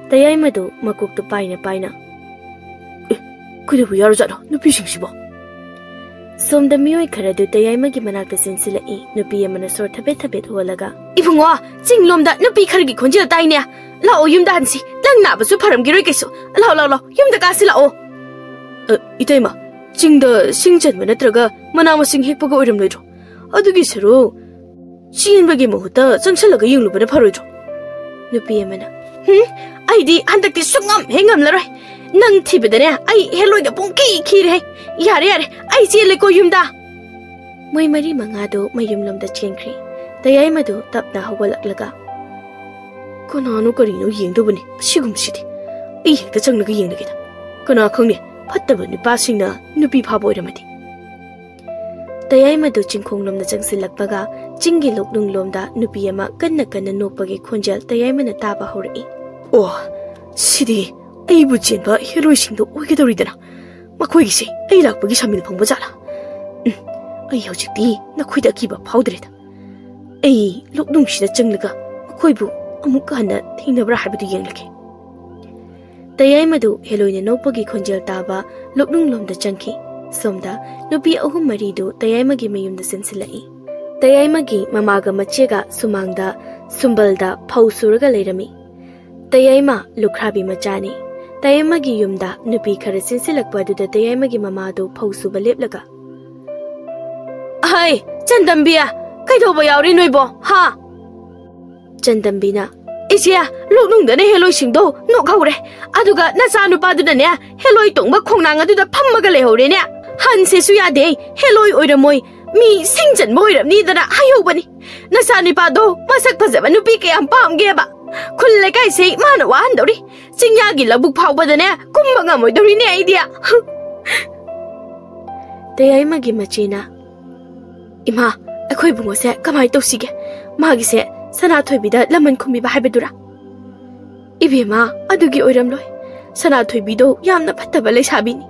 ꯇꯌꯥꯏꯃꯗꯨ ꯃꯀꯣꯛꯇꯨ ꯄꯥꯏꯅ ꯄꯥꯏꯅ, "ꯑꯦ, ꯀꯩꯗꯧꯕ ꯌꯥꯎꯔꯖꯥꯠꯅꯣ ꯅꯨꯄꯤꯁꯤꯡꯁꯤꯕꯣ?" ꯁꯣꯝꯗ ꯃꯤꯑꯣꯏ ꯈꯔꯗꯨ ꯇꯌꯥꯏꯃꯒꯤ ꯃꯅꯥꯛꯇ ꯆꯦꯟꯁꯤꯜꯂꯛꯏ꯫ ꯅꯨꯄꯤ ꯑꯃꯅ ꯁꯣꯔ ꯊꯕꯦꯠ ꯊꯕꯦꯠ ꯍꯣꯜꯂꯒ, "ꯏꯕꯨꯡꯉꯣ, ꯆꯤꯡꯂꯣꯝꯗ ꯅꯨꯄꯤ ꯈꯔꯒꯤ ꯈꯣꯟꯖꯦꯜ ꯇꯥꯏꯅꯦ꯫ ꯂꯥꯛꯑꯣ, ꯌꯨꯝꯗ ꯍꯟꯁꯤ꯫ ꯅꯪ ꯅꯥꯕꯁꯨ ꯐꯔꯝꯈꯤꯔꯣꯏ ꯀꯩꯁꯨ꯫ ꯂꯥꯛꯑꯣ, ꯂꯥꯛꯑꯣ, ꯂꯥꯛꯑꯣ, ꯌꯨꯝꯗ ꯀꯥꯁꯤ ꯂꯥꯛꯑꯣ꯫" "ꯑ, ꯏꯇꯩꯃ, ꯆꯤꯡꯗ ꯁꯤꯡ ꯆꯟꯕ ꯅꯠꯇ꯭ꯔꯒ ꯃꯅꯥ ꯃꯁꯤꯡ ꯍꯦꯛꯄꯒ ꯑꯣꯏꯔꯝꯂꯣꯏꯗ꯭ꯔꯣ? ꯑꯗꯨꯒꯤ ꯁꯔꯨꯛ ꯆꯦꯟꯕꯒꯤ ꯃꯍꯨꯠꯇ ꯆꯪꯁꯜꯂꯒ ꯌꯦꯡꯂꯨꯕꯅ ꯐꯔꯣꯏꯗ꯭ꯔꯣ?" ꯅꯨꯄꯤ ꯑꯃꯅ, "ꯍꯨꯝ, ꯑꯩꯗꯤ ꯍꯟꯗꯛꯇꯤ ꯁꯨꯡꯉꯝ ꯍꯦꯛ ꯉꯝꯂꯔꯣꯏ꯫ ꯅꯪ ꯊꯤꯕꯗꯅꯦ ꯑꯩ ꯍꯦꯂꯣꯏꯗ ꯄꯨꯡꯀꯤ ꯈꯤꯔꯦ꯫ ꯌꯥꯔꯦ, ꯌꯥꯔꯦ, ꯑꯩ ꯆꯦꯜꯂꯦꯀꯣ ꯌꯨꯝꯗ꯫" ꯃꯣꯏ ꯃꯔꯤ ꯃꯉꯥꯗꯨ ꯃꯌꯨꯝꯂꯣꯝꯗ ꯆꯦꯟꯈ꯭ꯔꯦ꯫ ꯇꯌꯥꯏꯃꯗꯨ ꯇꯞꯅ ꯍꯧꯒꯠꯂꯛꯂꯒ, "ꯀꯅꯥꯅꯣ ꯀꯔꯤꯅꯣ ꯌꯦꯡꯗꯧꯕꯅꯤ ꯑꯁꯤꯒꯨꯝꯕꯁꯤꯗꯤ꯫ ꯑꯩ ꯍꯦꯛꯇ ꯆꯪꯂꯒ ꯌꯦꯡꯂꯒꯦꯗ꯫ ꯀꯅꯥ ꯈꯪꯅꯤ, ꯐꯠꯇꯕ ꯅꯨꯄꯥꯁꯤꯡꯅ ꯅꯨꯄꯤ ꯐꯥꯕ ꯑꯣꯏꯔꯝꯃꯗꯤ꯫" ꯇꯌꯥꯏꯃꯗꯨ ꯆꯤꯡꯈꯣꯡꯂꯣꯝꯗ ꯆꯪꯁꯤꯜꯂꯛꯄꯒ, ꯆꯤꯡꯒꯤ ꯂꯣꯛꯅꯨꯡꯂꯣꯝꯗ ꯅꯨꯄꯤ ꯑꯃ ꯀꯟꯅ ꯀꯟꯅ ꯅꯣꯛꯄꯒꯤ ꯈꯣꯟꯖꯦꯜ ꯇꯌꯥꯏꯃꯅ ꯇꯥꯕ ꯍꯧꯔꯛꯏ꯫ "ꯑꯣ, ꯁꯤꯗꯤ ꯑꯩꯕꯨ ꯆꯦꯟꯕ ꯍꯦꯂꯣꯏꯁꯤꯡꯗꯣ ꯑꯣꯏꯒꯗꯧꯔꯤꯗꯅ꯫ ꯃꯈꯣꯏꯒꯤꯁꯦ ꯑꯩ ꯂꯥꯛꯄꯒꯤ ꯁꯃꯤꯜ ꯐꯪꯕ ꯖꯥꯠꯂꯥ? ꯎꯝ, ꯑꯩ ꯍꯧꯖꯤꯛꯇꯤ ꯅꯈꯣꯏꯗ ꯑꯀꯤꯕ ꯐꯥꯎꯗ꯭ꯔꯦꯗ꯫ ꯑꯩ ꯂꯣꯛꯅꯨꯡꯁꯤꯗ ꯆꯪꯂꯒ ꯃꯈꯣꯏꯕꯨ ꯑꯃꯨꯛ ꯍꯟꯅ ꯊꯦꯡꯅꯕ꯭ꯔꯥ ꯍꯥꯏꯕꯗꯨ ꯌꯦꯡꯂꯒꯦ꯫" ꯇꯌꯥꯏꯃꯗꯨ ꯍꯦꯂꯣꯏꯅ ꯅꯣꯛꯄꯒꯤ ꯈꯣꯟꯖꯦꯜ ꯇꯥꯕ ꯂꯣꯛꯅꯨꯡꯂꯣꯝꯗ ꯆꯪꯈꯤ꯫ ꯁꯣꯝꯗ ꯅꯨꯄꯤ ꯑꯍꯨꯝ ꯃꯔꯤꯗꯨ ꯇꯌꯥꯏꯃꯒꯤ ꯃꯌꯨꯝꯗ ꯆꯦꯟꯁꯤꯜꯂꯛꯏ꯫ ꯇꯌꯥꯏꯃꯒꯤ ꯃꯃꯥꯒ ꯃꯆꯦꯒ ꯁꯨꯃꯥꯡꯗ ꯁꯨꯝꯕꯜꯗ ꯐꯧ ꯁꯨꯔꯒ ꯂꯩꯔꯝꯃꯤ꯫ ꯇꯌꯥꯏꯃ ꯂꯨꯈ꯭ꯔꯥꯕꯤ ꯃꯆꯥꯅꯤ꯫ ꯇꯌꯥꯏꯃꯒꯤ ꯌꯨꯝꯗ ꯅꯨꯄꯤ ꯈꯔ ꯆꯦꯟꯁꯤꯜꯂꯛꯄ ꯑꯗꯨꯗ ꯇꯌꯥꯏꯃꯒꯤ ꯃꯃꯥꯗꯨ ꯐꯧ ꯁꯨꯕ ꯂꯦꯞꯂꯒ, "ꯍꯩ, ꯆꯟꯗꯝꯕꯤ, ꯀꯩꯗꯧꯕ ꯌꯥꯎꯔꯤ ꯅꯣꯏꯕꯣ, ꯍꯥ?" ꯆꯟꯗꯝꯕꯤꯅ, "ꯏꯆꯦ, ꯂꯣꯛꯅꯨꯡꯗꯅ ꯍꯦꯂꯣꯏꯁꯤꯡꯗꯣ ꯅꯣꯛꯍꯧꯔꯦ, ꯑꯗꯨꯒ ꯅꯆꯥꯅꯨꯄꯥꯗꯨꯅꯅꯦ ꯍꯦꯂꯣꯏ ꯇꯣꯡꯕ ꯈꯣꯡꯅꯥꯡ ꯑꯗꯨꯗ ꯐꯝꯃꯒ ꯂꯩꯍꯧꯔꯦꯅꯦ꯫ ꯍꯟꯁꯦꯁꯨ ꯌꯥꯗꯦ, ꯍꯦꯂꯣꯏ ꯑꯣꯏꯔꯝꯃꯣꯏ, ꯃꯤ ꯁꯤꯡ ꯆꯟꯕ ꯑꯣꯏꯔꯝꯅꯤꯗꯅ ꯍꯥꯏꯍꯧꯕꯅꯤ꯫ ꯅꯆꯥꯅꯨꯄꯥꯗꯣ ꯃꯁꯛ ꯐꯖꯕ ꯅꯨꯄꯤ ꯀꯌꯥꯝ ꯄꯥꯝꯒꯦꯕ? ꯈꯨꯜ ꯂꯩꯀꯥꯏꯁꯦ ꯃꯥꯅ ꯋꯥꯍꯟꯗꯧꯔꯤ꯫ ꯆꯤꯡꯌꯥꯒꯤ ꯂꯧꯕꯨꯛ ꯐꯥꯎꯕꯗꯅꯦ ꯀꯨꯝꯕ ꯉꯝꯃꯣꯏꯗꯧꯔꯤꯅꯦ ꯑꯩꯗꯤ꯫" ꯇꯌꯥꯏꯃꯒꯤ ꯃꯆꯦꯅ, "ꯏꯃꯥ, ꯑꯩꯈꯣꯏ ꯏꯕꯨꯡꯉꯣꯁꯦ ꯀꯃꯥꯏꯅ ꯇꯧꯁꯤꯒꯦ? ꯃꯥꯒꯤꯁꯦ ꯁꯅꯥꯊꯣꯏꯕꯤꯗ ꯂꯃꯟ ꯈꯨꯝꯕꯤꯕ ꯍꯥꯏꯕꯗꯨꯔꯥ?" "ꯏꯕꯦꯝꯃ, ꯑꯗꯨꯒꯤ ꯑꯣꯏꯔꯝꯂꯣꯏ꯫ ꯁꯅꯥꯊꯣꯏꯕꯤꯗꯣ ꯌꯥꯝꯅ ꯐꯠꯇꯕ ꯂꯩꯁꯥꯕꯤꯅꯤ꯫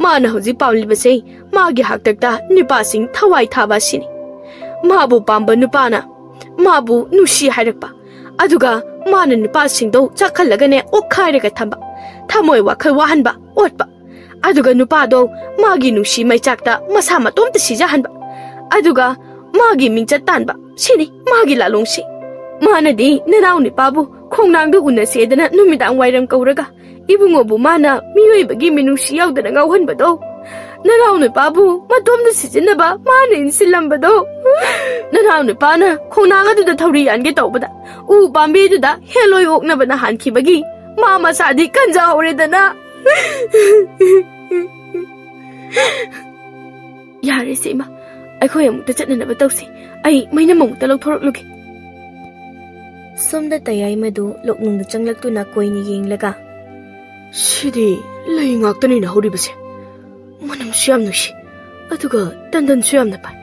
ꯃꯥꯅ ꯍꯧꯖꯤꯛ ꯄꯥꯝꯂꯤꯕꯁꯦ ꯃꯥꯒꯤ ꯍꯥꯛꯇꯛꯇ ꯅꯨꯄꯥꯁꯤꯡ ꯊꯋꯥꯏ ꯊꯥꯕ ꯑꯁꯤꯅꯤ꯫ ꯃꯥꯕꯨ ꯄꯥꯝꯕ ꯅꯨꯄꯥꯅ ꯃꯥꯕꯨ ꯅꯨꯡꯁꯤ ꯍꯥꯏꯔꯛꯄ, ꯑꯗꯨꯒ ꯃꯥꯅ ꯅꯨꯄꯥꯁꯤꯡꯗꯣ ꯆꯥꯛꯍꯜꯂꯒꯅꯦ ꯑꯣꯛꯈꯥꯏꯔꯒ ꯊꯝꯕ, ꯊꯃꯣꯏ ꯋꯥꯈꯜ ꯋꯥꯍꯟꯕ, ꯑꯣꯠꯄ꯫ ꯑꯗꯨꯒ ꯅꯨꯄꯥꯗꯣ ꯃꯥꯒꯤ ꯅꯨꯡꯁꯤ ꯃꯩꯆꯥꯛꯇ ꯃꯁꯥ ꯃꯇꯣꯝꯇ ꯁꯤꯖꯍꯟꯕ, ꯑꯗꯨꯒ ꯃꯥꯒꯤ ꯃꯤꯡꯆꯠ ꯇꯥꯟꯕ, ꯁꯤꯅꯤ ꯃꯥꯒꯤ ꯂꯥꯂꯣꯡꯁꯤ꯫ ꯃꯥꯅꯗꯤ ꯅꯅꯥꯎ ꯅꯨꯄꯥꯕꯨ ꯈꯣꯡꯅꯥꯡꯗ ꯎꯅꯁꯦꯗꯅ ꯅꯨꯃꯤꯗꯥꯡ ꯋꯥꯏꯔꯝ ꯀꯧꯔꯒ ꯏꯕꯨꯡꯉꯣꯕꯨ ꯃꯥꯅ ꯃꯤꯑꯣꯏꯕꯒꯤ ꯃꯤꯅꯨꯡꯁꯤ ꯌꯥꯎꯗꯅ ꯉꯥꯎꯍꯟꯕꯗꯣ, ꯅꯅꯥꯎ ꯅꯨꯄꯥꯕꯨ ꯃꯇꯣꯝꯗ ꯁꯤꯖꯤꯟꯅꯕ ꯃꯥꯅ ꯏꯟꯁꯤꯜꯂꯝꯕꯗꯣ, ꯅꯅꯥꯎ ꯅꯨꯄꯥꯅ ꯈꯣꯡꯅꯥꯡ ꯑꯗꯨꯗ ꯊꯧꯔꯤ ꯌꯥꯟꯒꯦ ꯇꯧꯕꯗ ꯎ ꯄꯥꯝꯕꯤꯗꯨꯗ ꯍꯦꯂꯣꯏ ꯑꯣꯛꯅꯕꯅ ꯍꯥꯟꯈꯤꯕꯒꯤ ꯃꯥ ꯃꯁꯥꯗꯤ ꯀꯟꯖꯍꯧꯔꯦꯗꯅ꯫ ꯌꯥꯔꯦꯁꯦ ꯏꯃꯥ, ꯑꯩꯈꯣꯏ ꯑꯃꯨꯛꯇ ꯆꯠꯅꯅꯕ ꯇꯧꯁꯤ꯫ ꯑꯩ ꯃꯩꯅꯝ ꯑꯃꯨꯛꯇ ꯂꯧꯊꯣꯔꯛꯂꯨꯒꯦ꯫ ꯁꯣꯝꯗ ꯇꯌꯥꯏꯃꯗꯨ ꯂꯣꯛꯅꯨꯡꯗ ꯆꯪꯂꯛꯇꯨꯅ ꯀꯣꯏꯅ ꯌꯦꯡꯂꯒ, "ꯁꯤꯗꯤ ꯂꯩ ꯉꯥꯛꯇꯅꯤꯅ ꯍꯧꯔꯤꯕꯁꯦ꯫ ꯃꯅꯝꯁꯨ ꯌꯥꯝ ꯅꯨꯡꯁꯤ, ꯑꯗꯨꯒ ꯇꯟꯗꯟꯁꯨ ꯌꯥꯝꯅ ꯐꯩ꯫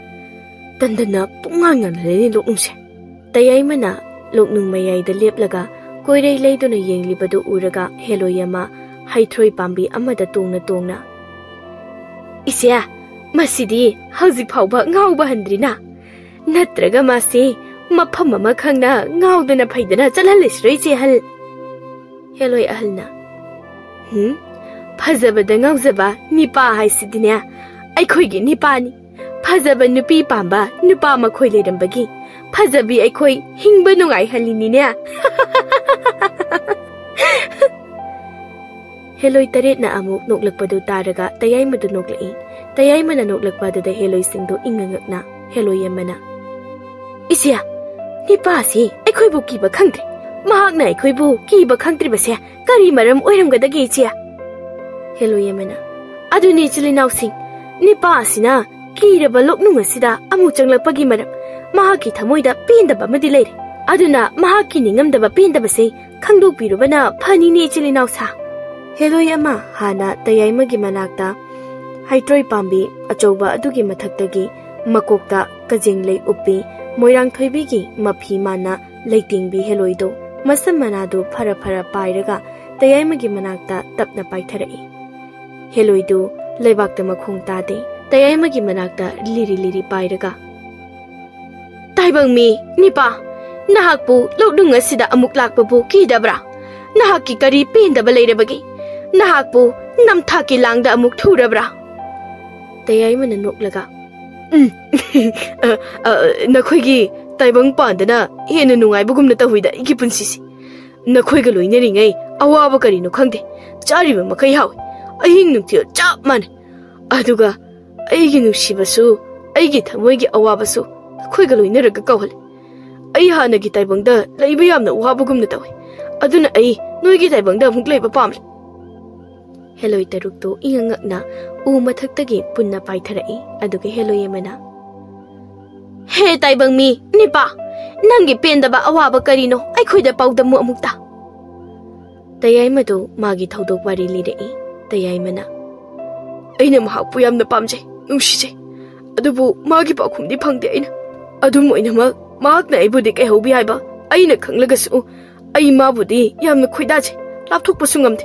ꯇꯟꯗꯟꯅ ꯄꯨꯡꯉꯥꯟ ꯉꯥꯟꯍꯜꯂꯦꯅꯦ ꯂꯣꯛꯅꯨꯡꯁꯦ꯫" ꯇꯌꯥꯏꯃꯅ ꯂꯣꯛꯅꯨꯡ ꯃꯌꯥꯏꯗ ꯂꯦꯞꯂꯒ ꯀꯣꯏꯔꯩ ꯂꯩꯗꯨꯅ ꯌꯦꯡꯂꯤꯕꯗꯨ ꯎꯔꯒ ꯍꯦꯂꯣꯏ ꯑꯃ ꯍꯩꯊ꯭ꯔꯣꯏ ꯄꯥꯝꯕꯤ ꯑꯃꯗ ꯇꯣꯡꯅ ꯇꯣꯡꯅ, "ꯏꯆꯦ, ꯃꯁꯤꯗꯤ ꯍꯧꯖꯤꯛ ꯐꯥꯎꯕ ꯉꯥꯎꯕ ꯍꯟꯗ꯭ꯔꯤꯅ? ꯅꯠꯇ꯭ꯔꯒ ꯃꯥꯁꯤ ꯃꯐꯝ ꯑꯃ ꯈꯪꯅ ꯉꯥꯎꯗꯅ ꯐꯩꯗꯅ ꯆꯠꯍꯜꯂꯁꯤꯔꯣ, ꯏꯆꯦ ꯑꯍꯜ?" ꯍꯦꯂꯣꯏ ꯑꯍꯜꯅ, "ꯍꯨꯝ, ꯐꯖꯕꯗ ꯉꯥꯎꯖꯕ ꯅꯤꯄꯥ ꯍꯥꯏꯁꯤꯗꯤꯅꯦ ꯑꯩꯈꯣꯏꯒꯤ ꯅꯤꯄꯥꯅꯤ꯫ ꯐꯖꯕ ꯅꯨꯄꯤ ꯄꯥꯝꯕ ꯅꯨꯄꯥ ꯃꯈꯣꯏ ꯂꯩꯔꯝꯕꯒꯤ ꯐꯖꯕꯤ ꯑꯩꯈꯣꯏ ꯍꯤꯡꯕ ꯅꯨꯡꯉꯥꯏꯍꯜꯂꯤꯅꯤꯅꯦ꯫" ꯍꯦꯂꯣꯏ ꯇꯔꯦꯠꯅ ꯑꯃꯨꯛ ꯅꯣꯛꯂꯛꯄꯗꯨ ꯇꯥꯔꯒ ꯇꯌꯥꯏꯃꯗꯨ ꯅꯣꯛꯂꯛꯏ꯫ ꯇꯌꯥꯏꯃꯅ ꯅꯣꯛꯂꯛꯄ ꯑꯗꯨꯗ ꯍꯦꯂꯣꯏꯁꯤꯡꯗꯨ ꯏꯪꯉꯉꯛꯅ ꯍꯦꯂꯣꯏ ꯑꯃꯅ, "ꯏꯆꯦ, ꯅꯤꯄꯥꯁꯤ ꯑꯩꯈꯣꯏꯕꯨ ꯀꯤꯕ ꯈꯪꯗ꯭ꯔꯦ꯫ ꯃꯍꯥꯛꯅ ꯑꯩꯈꯣꯏꯕꯨ ꯀꯤꯕ ꯈꯪꯗ꯭ꯔꯤꯕꯁꯦ ꯀꯔꯤ ꯃꯔꯝ ꯑꯣꯏꯔꯝꯒꯗꯒꯦ, ꯏꯆꯦ?" ꯍꯦꯂꯣꯏ ꯑꯃꯅ, "ꯑꯗꯨꯅꯤ, ꯏꯆꯤꯜ ꯏꯅꯥꯎꯁꯤꯡ, ꯅꯤꯄꯥ ꯑꯁꯤꯅ ꯀꯤꯔꯕ ꯂꯣꯛꯅꯨꯡ ꯑꯁꯤꯗ ꯑꯃꯨꯛ ꯆꯪꯂꯛꯄꯒꯤ ꯃꯔꯝ, ꯃꯍꯥꯛꯀꯤ ꯊꯃꯣꯏꯗ ꯄꯦꯟꯗꯕ ꯑꯃꯗꯤ ꯂꯩꯔꯦ꯫ ꯑꯗꯨꯅ ꯃꯍꯥꯛꯀꯤ ꯅꯤꯡꯉꯝꯗꯕ ꯄꯦꯟꯗꯕꯁꯦ ꯈꯪꯗꯣꯛꯄꯤꯔꯨꯕꯅ ꯐꯅꯤꯅꯦ, ꯏꯆꯤꯜ ꯏꯅꯥꯎ ꯁꯥ꯫" ꯍꯦꯂꯣꯏ ꯑꯃ ꯍꯥꯟꯅ ꯇꯌꯥꯏꯃꯒꯤ ꯃꯅꯥꯛꯇ ꯍꯩꯇ꯭ꯔꯣꯏ ꯄꯥꯝꯕꯤ ꯑꯆꯧꯕ ꯑꯗꯨꯒꯤ ꯃꯊꯛꯇꯒꯤ ꯃꯀꯣꯛꯇ ꯀꯖꯦꯡ ꯂꯩ ꯎꯞꯄꯤ ꯃꯣꯏꯔꯥꯡ ꯊꯣꯏꯕꯤꯒꯤ ꯃꯐꯤ ꯃꯥꯅ ꯂꯩꯇꯦꯡꯕꯤ ꯍꯦꯂꯣꯏꯗꯨ ꯃꯁꯝ ꯃꯅꯥꯗꯨ ꯐꯔ ꯐꯔ ꯄꯥꯏꯔꯒ ꯇꯌꯥꯏꯃꯒꯤ ꯃꯅꯥꯛꯇ ꯇꯞꯅ ꯄꯥꯏꯊꯔꯛꯏ꯫ ꯍꯦꯂꯣꯏꯗꯨ ꯂꯩꯕꯥꯛꯇ ꯃꯈꯣꯡ ꯇꯥꯗꯦ꯫ ꯇꯌꯥꯏꯃꯒꯤ ꯃꯅꯥꯛꯇ ꯂꯤꯔꯤ ꯂꯤꯔꯤ ꯄꯥꯏꯔꯒ, "ꯇꯥꯏꯕꯪ ꯃꯤ, ꯅꯤꯄꯥ, ꯅꯍꯥꯛꯄꯨ ꯂꯧꯅꯨꯡ ꯑꯁꯤꯗ ꯑꯃꯨꯛ ꯂꯥꯛꯄꯕꯨ ꯀꯤꯗꯕ꯭ꯔꯥ? ꯅꯍꯥꯛꯀꯤ ꯀꯔꯤ ꯄꯦꯟꯗꯕ ꯂꯩꯔꯕꯒꯦ? ꯅꯍꯥꯛꯄꯨ ꯅꯝꯊꯥꯛꯀꯤ ꯂꯥꯡꯗ ꯑꯃꯨꯛ ꯊꯨꯔꯕ꯭ꯔꯥ?" ꯇꯌꯥꯏꯃꯅ ꯅꯣꯛꯂꯒ, "ꯎꯝ, ꯑ, ꯑ, ꯅꯈꯣꯏꯒꯤ ꯇꯥꯏꯕꯪ ꯄꯥꯟꯗꯅ ꯍꯦꯟꯅ ꯅꯨꯡꯉꯥꯏꯕꯒꯨꯝꯅ ꯇꯧꯏꯗ ꯑꯩꯒꯤ ꯄꯨꯟꯁꯤꯁꯤ꯫ ꯅꯈꯣꯏꯒ ꯂꯣꯏꯅꯔꯤꯉꯩ ꯑꯋꯥꯕ ꯀꯔꯤꯅꯣ ꯈꯪꯗꯦ꯫ ꯆꯥꯔꯤꯕ ꯃꯈꯩ ꯍꯥꯎꯏ꯫ ꯑꯍꯤꯡ ꯅꯨꯡꯊꯤꯜ ꯆꯞ ꯃꯥꯟꯅꯩ꯫ ꯑꯗꯨꯒ ꯑꯩꯒꯤ ꯅꯨꯡꯁꯤꯕꯁꯨ, ꯑꯩꯒꯤ ꯊꯃꯣꯏꯒꯤ ꯑꯋꯥꯕꯁꯨ ꯅꯈꯣꯏꯒ ꯂꯣꯏꯅꯔꯒ ꯀꯧꯍꯜꯂꯤ꯫ ꯑꯩ ꯍꯥꯟꯅꯒꯤ ꯇꯥꯏꯕꯪꯗ ꯂꯩꯕ ꯌꯥꯝꯅ ꯋꯥꯕꯒꯨꯝꯅ ꯇꯧꯏ꯫ ꯑꯗꯨꯅ ꯑꯩ ꯅꯣꯏꯒꯤ ꯇꯥꯏꯕꯪꯗ ꯑꯃꯨꯛ ꯂꯩꯕ ꯄꯥꯝꯂꯦ꯫" ꯍꯦꯂꯣꯏ ꯇꯔꯨꯛꯇꯨ ꯏꯉꯛ ꯉꯛꯅ ꯎ ꯃꯊꯛꯇꯒꯤ ꯄꯨꯟꯅ ꯄꯥꯏꯊꯔꯛꯏ꯫ ꯑꯗꯨꯒ ꯍꯦꯂꯣꯏ ꯑꯃꯅ, "ꯍꯦ ꯇꯥꯏꯕꯪ ꯃꯤ, ꯅꯤꯄꯥ, ꯅꯪꯒꯤ ꯄꯦꯟꯗꯕ ꯑꯋꯥꯕ ꯀꯔꯤꯅꯣ? ꯑꯩꯈꯣꯏꯗ ꯄꯥꯎꯗꯝꯃꯨ ꯑꯃꯨꯛꯇ꯫" ꯇꯌꯥꯏꯃꯗꯨ ꯃꯥꯒꯤ ꯊꯧꯗꯣꯛ ꯋꯥꯔꯤ ꯂꯤꯔꯛꯏ꯫ ꯇꯌꯥꯏꯃꯅ, "ꯑꯩꯅ ꯃꯍꯥꯛꯄꯨ ꯌꯥꯝꯅ ꯄꯥꯝꯖꯩ, ꯅꯨꯡꯁꯤꯖꯩ꯫ ꯑꯗꯨꯕꯨ ꯃꯥꯒꯤ ꯄꯥꯎꯈꯨꯝꯗꯤ ꯐꯪꯗꯦ ꯑꯩꯅ꯫ ꯑꯗꯨꯝ ꯑꯣꯏꯅꯃꯛ ꯃꯍꯥꯛꯅ ꯑꯩꯕꯨꯗꯤ ꯀꯩꯍꯧꯕꯤ ꯍꯥꯏꯕ ꯑꯩꯅ ꯈꯪꯂꯒꯁꯨ ꯑꯩ ꯃꯥꯕꯨꯗꯤ ꯌꯥꯝꯅ ꯈꯣꯏꯗꯥꯖꯩ, ꯂꯥꯞꯊꯣꯛꯄꯁꯨ ꯉꯝꯗꯦ꯫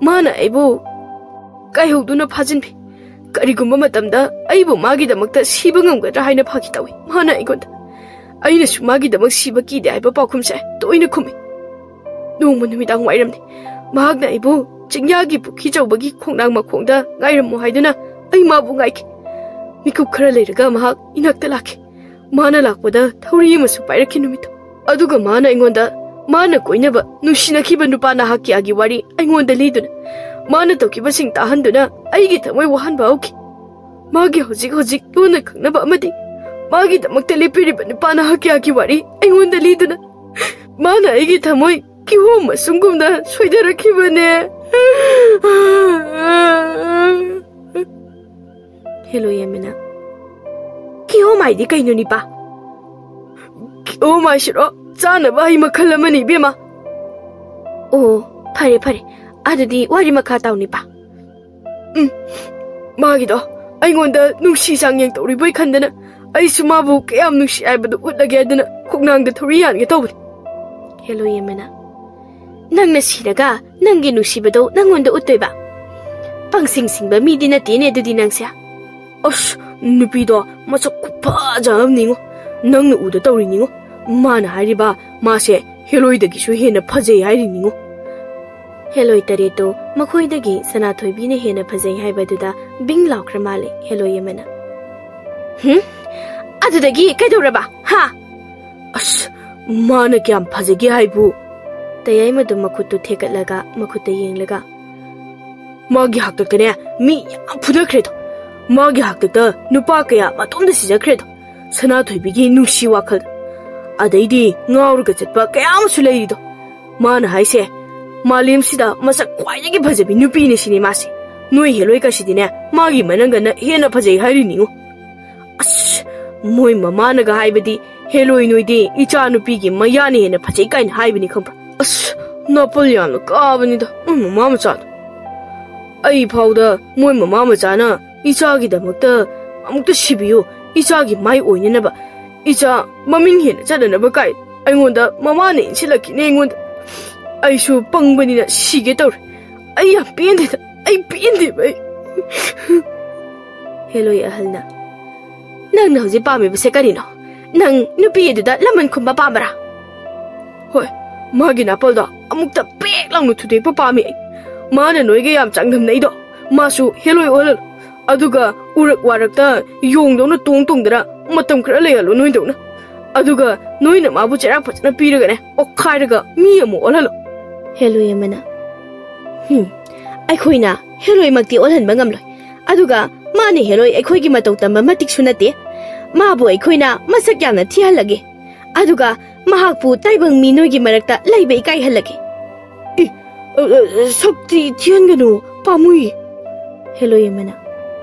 ꯃꯥꯅ ꯑꯩꯕꯨ ꯀꯥꯏꯍꯧꯗꯨꯅ ꯐꯥꯖꯤꯟꯕꯤ꯫ ꯀꯔꯤꯒꯨꯝꯕ ꯃꯇꯝꯗ ꯑꯩꯕꯨ ꯃꯥꯒꯤꯗꯃꯛꯇ ꯁꯤꯕ ꯉꯝꯒꯗ꯭ꯔꯥ ꯍꯥꯏꯅ ꯐꯥꯒꯤ ꯇꯧꯏ꯫ ꯃꯥꯅ ꯑꯩꯉꯣꯟꯗ ꯑꯩꯅꯁꯨ ꯃꯥꯒꯤꯗꯃꯛ ꯁꯤꯕ ꯀꯤꯗꯦ ꯍꯥꯏꯕ ꯄꯥꯎꯈꯨꯝꯁꯦ ꯇꯣꯏꯅ ꯈꯨꯝꯃꯤ꯫ ꯅꯣꯡꯃ ꯅꯨꯃꯤꯗꯥꯡ ꯋꯥꯏꯔꯝꯅꯤ꯫ ꯃꯍꯥꯛꯅ ꯑꯩꯕꯨ ꯆꯤꯡꯌꯥꯒꯤ ꯄꯨꯈ꯭ꯔꯤ ꯆꯧꯕꯒꯤ ꯈꯣꯡꯅꯥꯡ ꯃꯈꯣꯡꯗ ꯉꯥꯏꯔꯝꯃꯨ ꯍꯥꯏꯗꯨꯅ ꯑꯩ ꯃꯥꯕꯨ ꯉꯥꯏꯈꯤ꯫ ꯃꯤꯀꯨꯞ ꯈꯔ ꯂꯩꯔꯒ ꯃꯍꯥꯛ ꯏꯅꯥꯛꯇ ꯂꯥꯛꯈꯤ꯫ ꯃꯥꯅ ꯂꯥꯛꯄꯗ ꯊꯧꯔꯤ ꯑꯃꯁꯨ ꯄꯥꯏꯔꯛꯈꯤ ꯅꯨꯃꯤꯠꯇꯣ꯫ ꯑꯗꯨꯒ ꯃꯥꯅ ꯑꯩꯉꯣꯟꯗ ꯃꯥꯅ ꯀꯣꯏꯅꯕ ꯅꯨꯡꯁꯤꯅꯈꯤꯕ ꯅꯨꯄꯥ ꯅꯍꯥꯛꯀꯤ ꯑꯥꯒꯤ ꯋꯥꯔꯤ ꯑꯩꯉꯣꯟꯗ ꯂꯤꯗꯨꯅ ꯃꯥꯅ ꯇꯧꯈꯤꯕꯁꯤꯡ ꯇꯥꯍꯟꯗꯨꯅ ꯑꯩꯒꯤ ꯊꯃꯣꯏ ꯋꯥꯍꯟꯕ ꯍꯧꯈꯤ꯫ ꯃꯥꯒꯤ ꯍꯧꯖꯤꯛ ꯍꯧꯖꯤꯛ ꯂꯣꯟꯅ ꯈꯪꯅꯕ ꯑꯃꯗꯤ ꯃꯥꯒꯤꯗꯃꯛꯇ ꯂꯦꯞꯄꯤꯔꯤꯕ ꯅꯨꯄꯥ ꯅꯍꯥꯛꯀꯤ ꯑꯥꯒꯤ ꯋꯥꯔꯤ ꯑꯩꯉꯣꯟꯗ ꯂꯤꯗꯨꯅ ꯃꯥꯅ ꯑꯩꯒꯤ ꯊꯃꯣꯏ ꯀꯤꯍꯣꯝ ꯃꯁꯨꯝꯒꯨꯝꯅ ꯁꯣꯏꯗꯔꯛꯈꯤꯕꯅꯦ꯫" ꯍꯦꯂꯣꯏ ꯑꯃꯅ, "ꯀꯤꯍꯣꯝ ꯍꯥꯏꯗꯤ ꯀꯩꯅꯣ ꯅꯤꯄꯥ?" "ꯀꯤꯍꯣꯝ ꯍꯥꯏꯁꯤꯔꯣ? ꯆꯥꯅꯕ ꯍꯩ ꯃꯈꯜ ꯑꯃꯅꯤ, ꯏꯕꯦꯝꯃ꯫" "ꯑꯣ, ꯐꯔꯦ, ꯐꯔꯦ꯫ ꯑꯗꯨꯗꯤ ꯋꯥꯔꯤ ꯃꯈꯥ ꯇꯥꯎ, ꯅꯤꯄꯥ꯫" "ꯎꯝ, ꯃꯥꯒꯤꯗꯣ ꯑꯩꯉꯣꯟꯗ ꯅꯨꯡꯁꯤ ꯆꯥꯡꯌꯦꯡ ꯇꯧꯔꯤꯕꯣꯏ ꯈꯟꯗꯅ, ꯑꯩꯁꯨ ꯃꯥꯕꯨ ꯀꯌꯥꯝ ꯅꯨꯡꯁꯤ ꯍꯥꯏꯕꯗꯨ ꯎꯠꯂꯒꯦ ꯍꯥꯏꯗꯨꯅ ꯈꯣꯡꯅꯥꯡꯗ ꯊꯧꯔꯤ ꯌꯥꯟꯒꯦ ꯇꯧꯕꯅꯤ꯫ ꯍꯦꯂꯣꯏ ꯑꯃꯅ, "ꯅꯪꯅ ꯁꯤꯔꯒ ꯅꯪꯒꯤ ꯅꯨꯡꯁꯤꯕꯗꯣ ꯅꯪꯉꯣꯟꯗ ꯎꯠꯇꯣꯏꯕ? ꯄꯪꯁꯤꯡ ꯁꯤꯡꯕ ꯃꯤꯗꯤ ꯅꯠꯇꯦꯅꯦ ꯑꯗꯨꯗꯤ ꯅꯪꯁꯦ꯫" "ꯑꯁ, ꯅꯨꯄꯤꯗꯣ ꯃꯁꯛ ꯈꯨꯐꯖ ꯑꯃꯅꯤꯉꯣ꯫ ꯅꯪꯅ ꯎꯗ ꯇꯧꯔꯤꯅꯤꯉꯣ꯫ ꯃꯥꯅ ꯍꯥꯏꯔꯤꯕ ꯃꯥꯁꯦ ꯍꯦꯂꯣꯏꯗꯒꯤꯁꯨ ꯍꯦꯟꯅ ꯐꯖꯩ ꯍꯥꯏꯔꯤꯅꯤꯉꯣ꯫" ꯍꯦꯂꯣꯏ ꯇꯔꯦꯠꯇꯣ ꯃꯈꯣꯏꯗꯒꯤ ꯁꯅꯥꯊꯣꯏꯕꯤꯅ ꯍꯦꯟꯅ ꯐꯖꯩ ꯍꯥꯏꯕꯗꯨꯗ ꯕꯤꯡ ꯂꯥꯎꯈ꯭ꯔ ꯃꯥꯜꯂꯦ ꯍꯦꯂꯣꯏ ꯑꯃꯅ꯫ "ꯍꯨꯝ? ꯑꯗꯨꯗꯒꯤ ꯀꯩꯗꯧꯔꯕ? ꯍꯥ?" "ꯑꯁ, ꯃꯥꯅ ꯀꯌꯥꯝ ꯐꯖꯒꯦ ꯍꯥꯏꯕꯨ?" ꯇꯌꯥꯏꯃꯗꯨ ꯃꯈꯨꯠꯇꯨ ꯊꯦꯛꯀꯠꯂꯒ ꯃꯈꯨꯠꯇ ꯌꯦꯡꯂꯒ, "ꯃꯥꯒꯤ ꯍꯥꯛꯇꯛꯇꯅꯦ ꯃꯤ ꯌꯥꯝ ꯐꯨꯅꯈ꯭ꯔꯦꯗꯣ꯫ ꯃꯥꯒꯤ ꯍꯥꯛꯇꯛꯇ ꯅꯨꯄꯥ ꯀꯌꯥ ꯃꯇꯣꯝꯗ ꯁꯤꯖꯈ꯭ꯔꯦꯗꯣ꯫ ꯁꯅꯥꯊꯣꯏꯕꯤꯒꯤ ꯅꯨꯡꯁꯤ ꯋꯥꯈꯜꯗ꯫ ꯑꯗꯩꯗꯤ ꯉꯥꯎꯔꯒ ꯆꯠꯄ ꯀꯌꯥ ꯑꯃꯁꯨ ꯂꯩꯔꯤꯗꯣ꯫ ꯃꯥꯅ ꯍꯥꯏꯁꯦ, ꯃꯥꯂꯦꯝꯁꯤꯗ ꯃꯁꯛ ꯈ꯭ꯋꯥꯏꯗꯒꯤ ꯐꯖꯕꯤ ꯅꯨꯄꯤꯅꯦ ꯁꯤꯅꯦ ꯃꯥꯁꯦ꯫ ꯅꯣꯏ ꯍꯦꯂꯣꯏꯀꯁꯤꯗꯤꯅꯦ ꯃꯥꯒꯤ ꯃꯅꯪꯒꯟꯅ ꯍꯦꯟꯅ ꯐꯖꯩ ꯍꯥꯏꯔꯤꯅꯤꯉꯣ꯫ ꯑꯁ, ꯃꯣꯏ ꯃꯃꯥꯅꯒ ꯍꯥꯏꯕꯗꯤ ꯍꯦꯂꯣꯏ ꯅꯣꯏꯗꯤ ꯏꯆꯥ ꯅꯨꯄꯤꯒꯤ ꯃꯌꯥꯅ ꯍꯦꯟꯅ ꯐꯖꯩ ꯀꯥꯏꯅ ꯍꯥꯏꯕꯅꯤ ꯈꯪꯕ꯭ꯔꯥ? ꯑꯁ, ꯅꯥꯄꯜ ꯌꯥꯝꯅ ꯀꯥꯕꯅꯤꯗ ꯃꯣꯏ ꯃꯃꯥ ꯃꯆꯥꯗꯣ꯫ ꯑꯩ ꯐꯥꯎꯗ ꯃꯣꯏ ꯃꯃꯥ ꯃꯆꯥꯅ ꯏꯆꯥꯒꯤꯗꯃꯛꯇ ꯑꯃꯨꯛꯇ ꯁꯤꯕꯤꯌꯨ, ꯏꯆꯥꯒꯤ ꯃꯥꯏ ꯑꯣꯏꯅꯅꯕ, ꯏꯆꯥ ꯃꯃꯤꯡ ꯍꯦꯟꯅ ꯆꯠꯅꯅꯕ ꯀꯥꯏ ꯑꯩꯉꯣꯟꯗ ꯃꯃꯥꯅ ꯏꯟꯁꯤꯜꯂꯛꯈꯤꯅꯦ ꯑꯩꯉꯣꯟꯗ꯫ ꯑꯩꯁꯨ ꯄꯪꯕꯅꯤꯅ ꯁꯤꯒꯦ ꯇꯧꯔꯦ꯫ ꯑꯩ ꯌꯥꯝ ꯄꯦꯟꯗꯦꯗ, ꯑꯩ ꯄꯦꯟꯗꯦꯕ ꯑꯩ꯫" ꯍꯦꯂꯣꯏ ꯑꯍꯜꯅ, "ꯅꯪꯅ ꯍꯧꯖꯤꯛ ꯄꯥꯝꯃꯤꯕꯁꯦ ꯀꯔꯤꯅꯣ? ꯅꯪ ꯅꯨꯄꯤ ꯑꯗꯨꯗ ꯂꯃꯟ ꯈꯨꯝꯕ ꯄꯥꯝꯕꯔꯥ?" "ꯍꯣꯏ, ꯃꯥꯒꯤ ꯅꯥꯄꯜꯗꯣ ꯑꯃꯨꯛꯇ ꯄꯦꯛ ꯂꯥꯎꯅ ꯊꯨꯗꯦꯛꯄ ꯄꯥꯝꯃꯤ ꯑꯩ꯫ ꯃꯥꯅ ꯅꯣꯏꯒ ꯌꯥꯝ ꯆꯥꯡꯗꯝꯅꯩꯗꯣ, ꯃꯥꯁꯨ ꯍꯦꯂꯣꯏ ꯑꯣꯜꯍꯜꯂꯣ꯫ ꯑꯗꯨꯒ ꯎꯔꯛ ꯋꯥꯔꯛꯇ ꯌꯣꯡꯗꯧꯅ ꯇꯣꯡ ꯇꯣꯡꯗꯅ ꯃꯇꯝ ꯈꯔ ꯂꯩꯍꯜꯂꯣ ꯅꯣꯏꯗꯧꯅ꯫ ꯑꯗꯨꯒ ꯅꯣꯏꯅ ꯃꯥꯕꯨ ꯆꯩꯔꯥꯛ ꯐꯖꯅ ꯄꯤꯔꯒꯅꯦ, ꯑꯣꯛꯈꯥꯏꯔꯒ ꯃꯤ ꯑꯃ ꯑꯣꯜꯍꯜꯂꯣ꯫" ꯍꯦꯂꯣꯏ ꯑꯃꯅ, "ꯍꯨꯝ, ꯑꯩꯈꯣꯏꯅ ꯍꯦꯂꯣꯏꯃꯛꯇꯤ ꯑꯣꯜꯍꯟꯕ ꯉꯝꯂꯣꯏ꯫ ꯑꯗꯨꯒ ꯃꯥꯅ ꯍꯦꯂꯣꯏ ꯑꯩꯈꯣꯏꯒꯤ ꯃꯇꯧ ꯇꯝꯕ ꯃꯇꯤꯛꯁꯨ ꯅꯠꯇꯦ꯫ ꯃꯥꯕꯨ ꯑꯩꯈꯣꯏꯅ ꯃꯁꯛ ꯌꯥꯝꯅ ꯊꯤꯍꯜꯂꯒꯦ꯫ ꯑꯗꯨꯒ ꯃꯍꯥꯛꯄꯨ ꯇꯥꯏꯕꯪ ꯃꯤ ꯅꯣꯏꯒꯤ ꯃꯔꯛꯇ ꯂꯩꯕ ꯏꯀꯥꯏꯍꯜꯂꯒꯦ꯫" "ꯑꯦ, ꯑ, ꯑ, ꯁꯛꯇꯤ ꯊꯤꯍꯟꯒꯅꯨ, ꯄꯥꯝꯃꯨꯏ꯫" ꯍꯦꯂꯣꯏ ꯑꯃꯅ,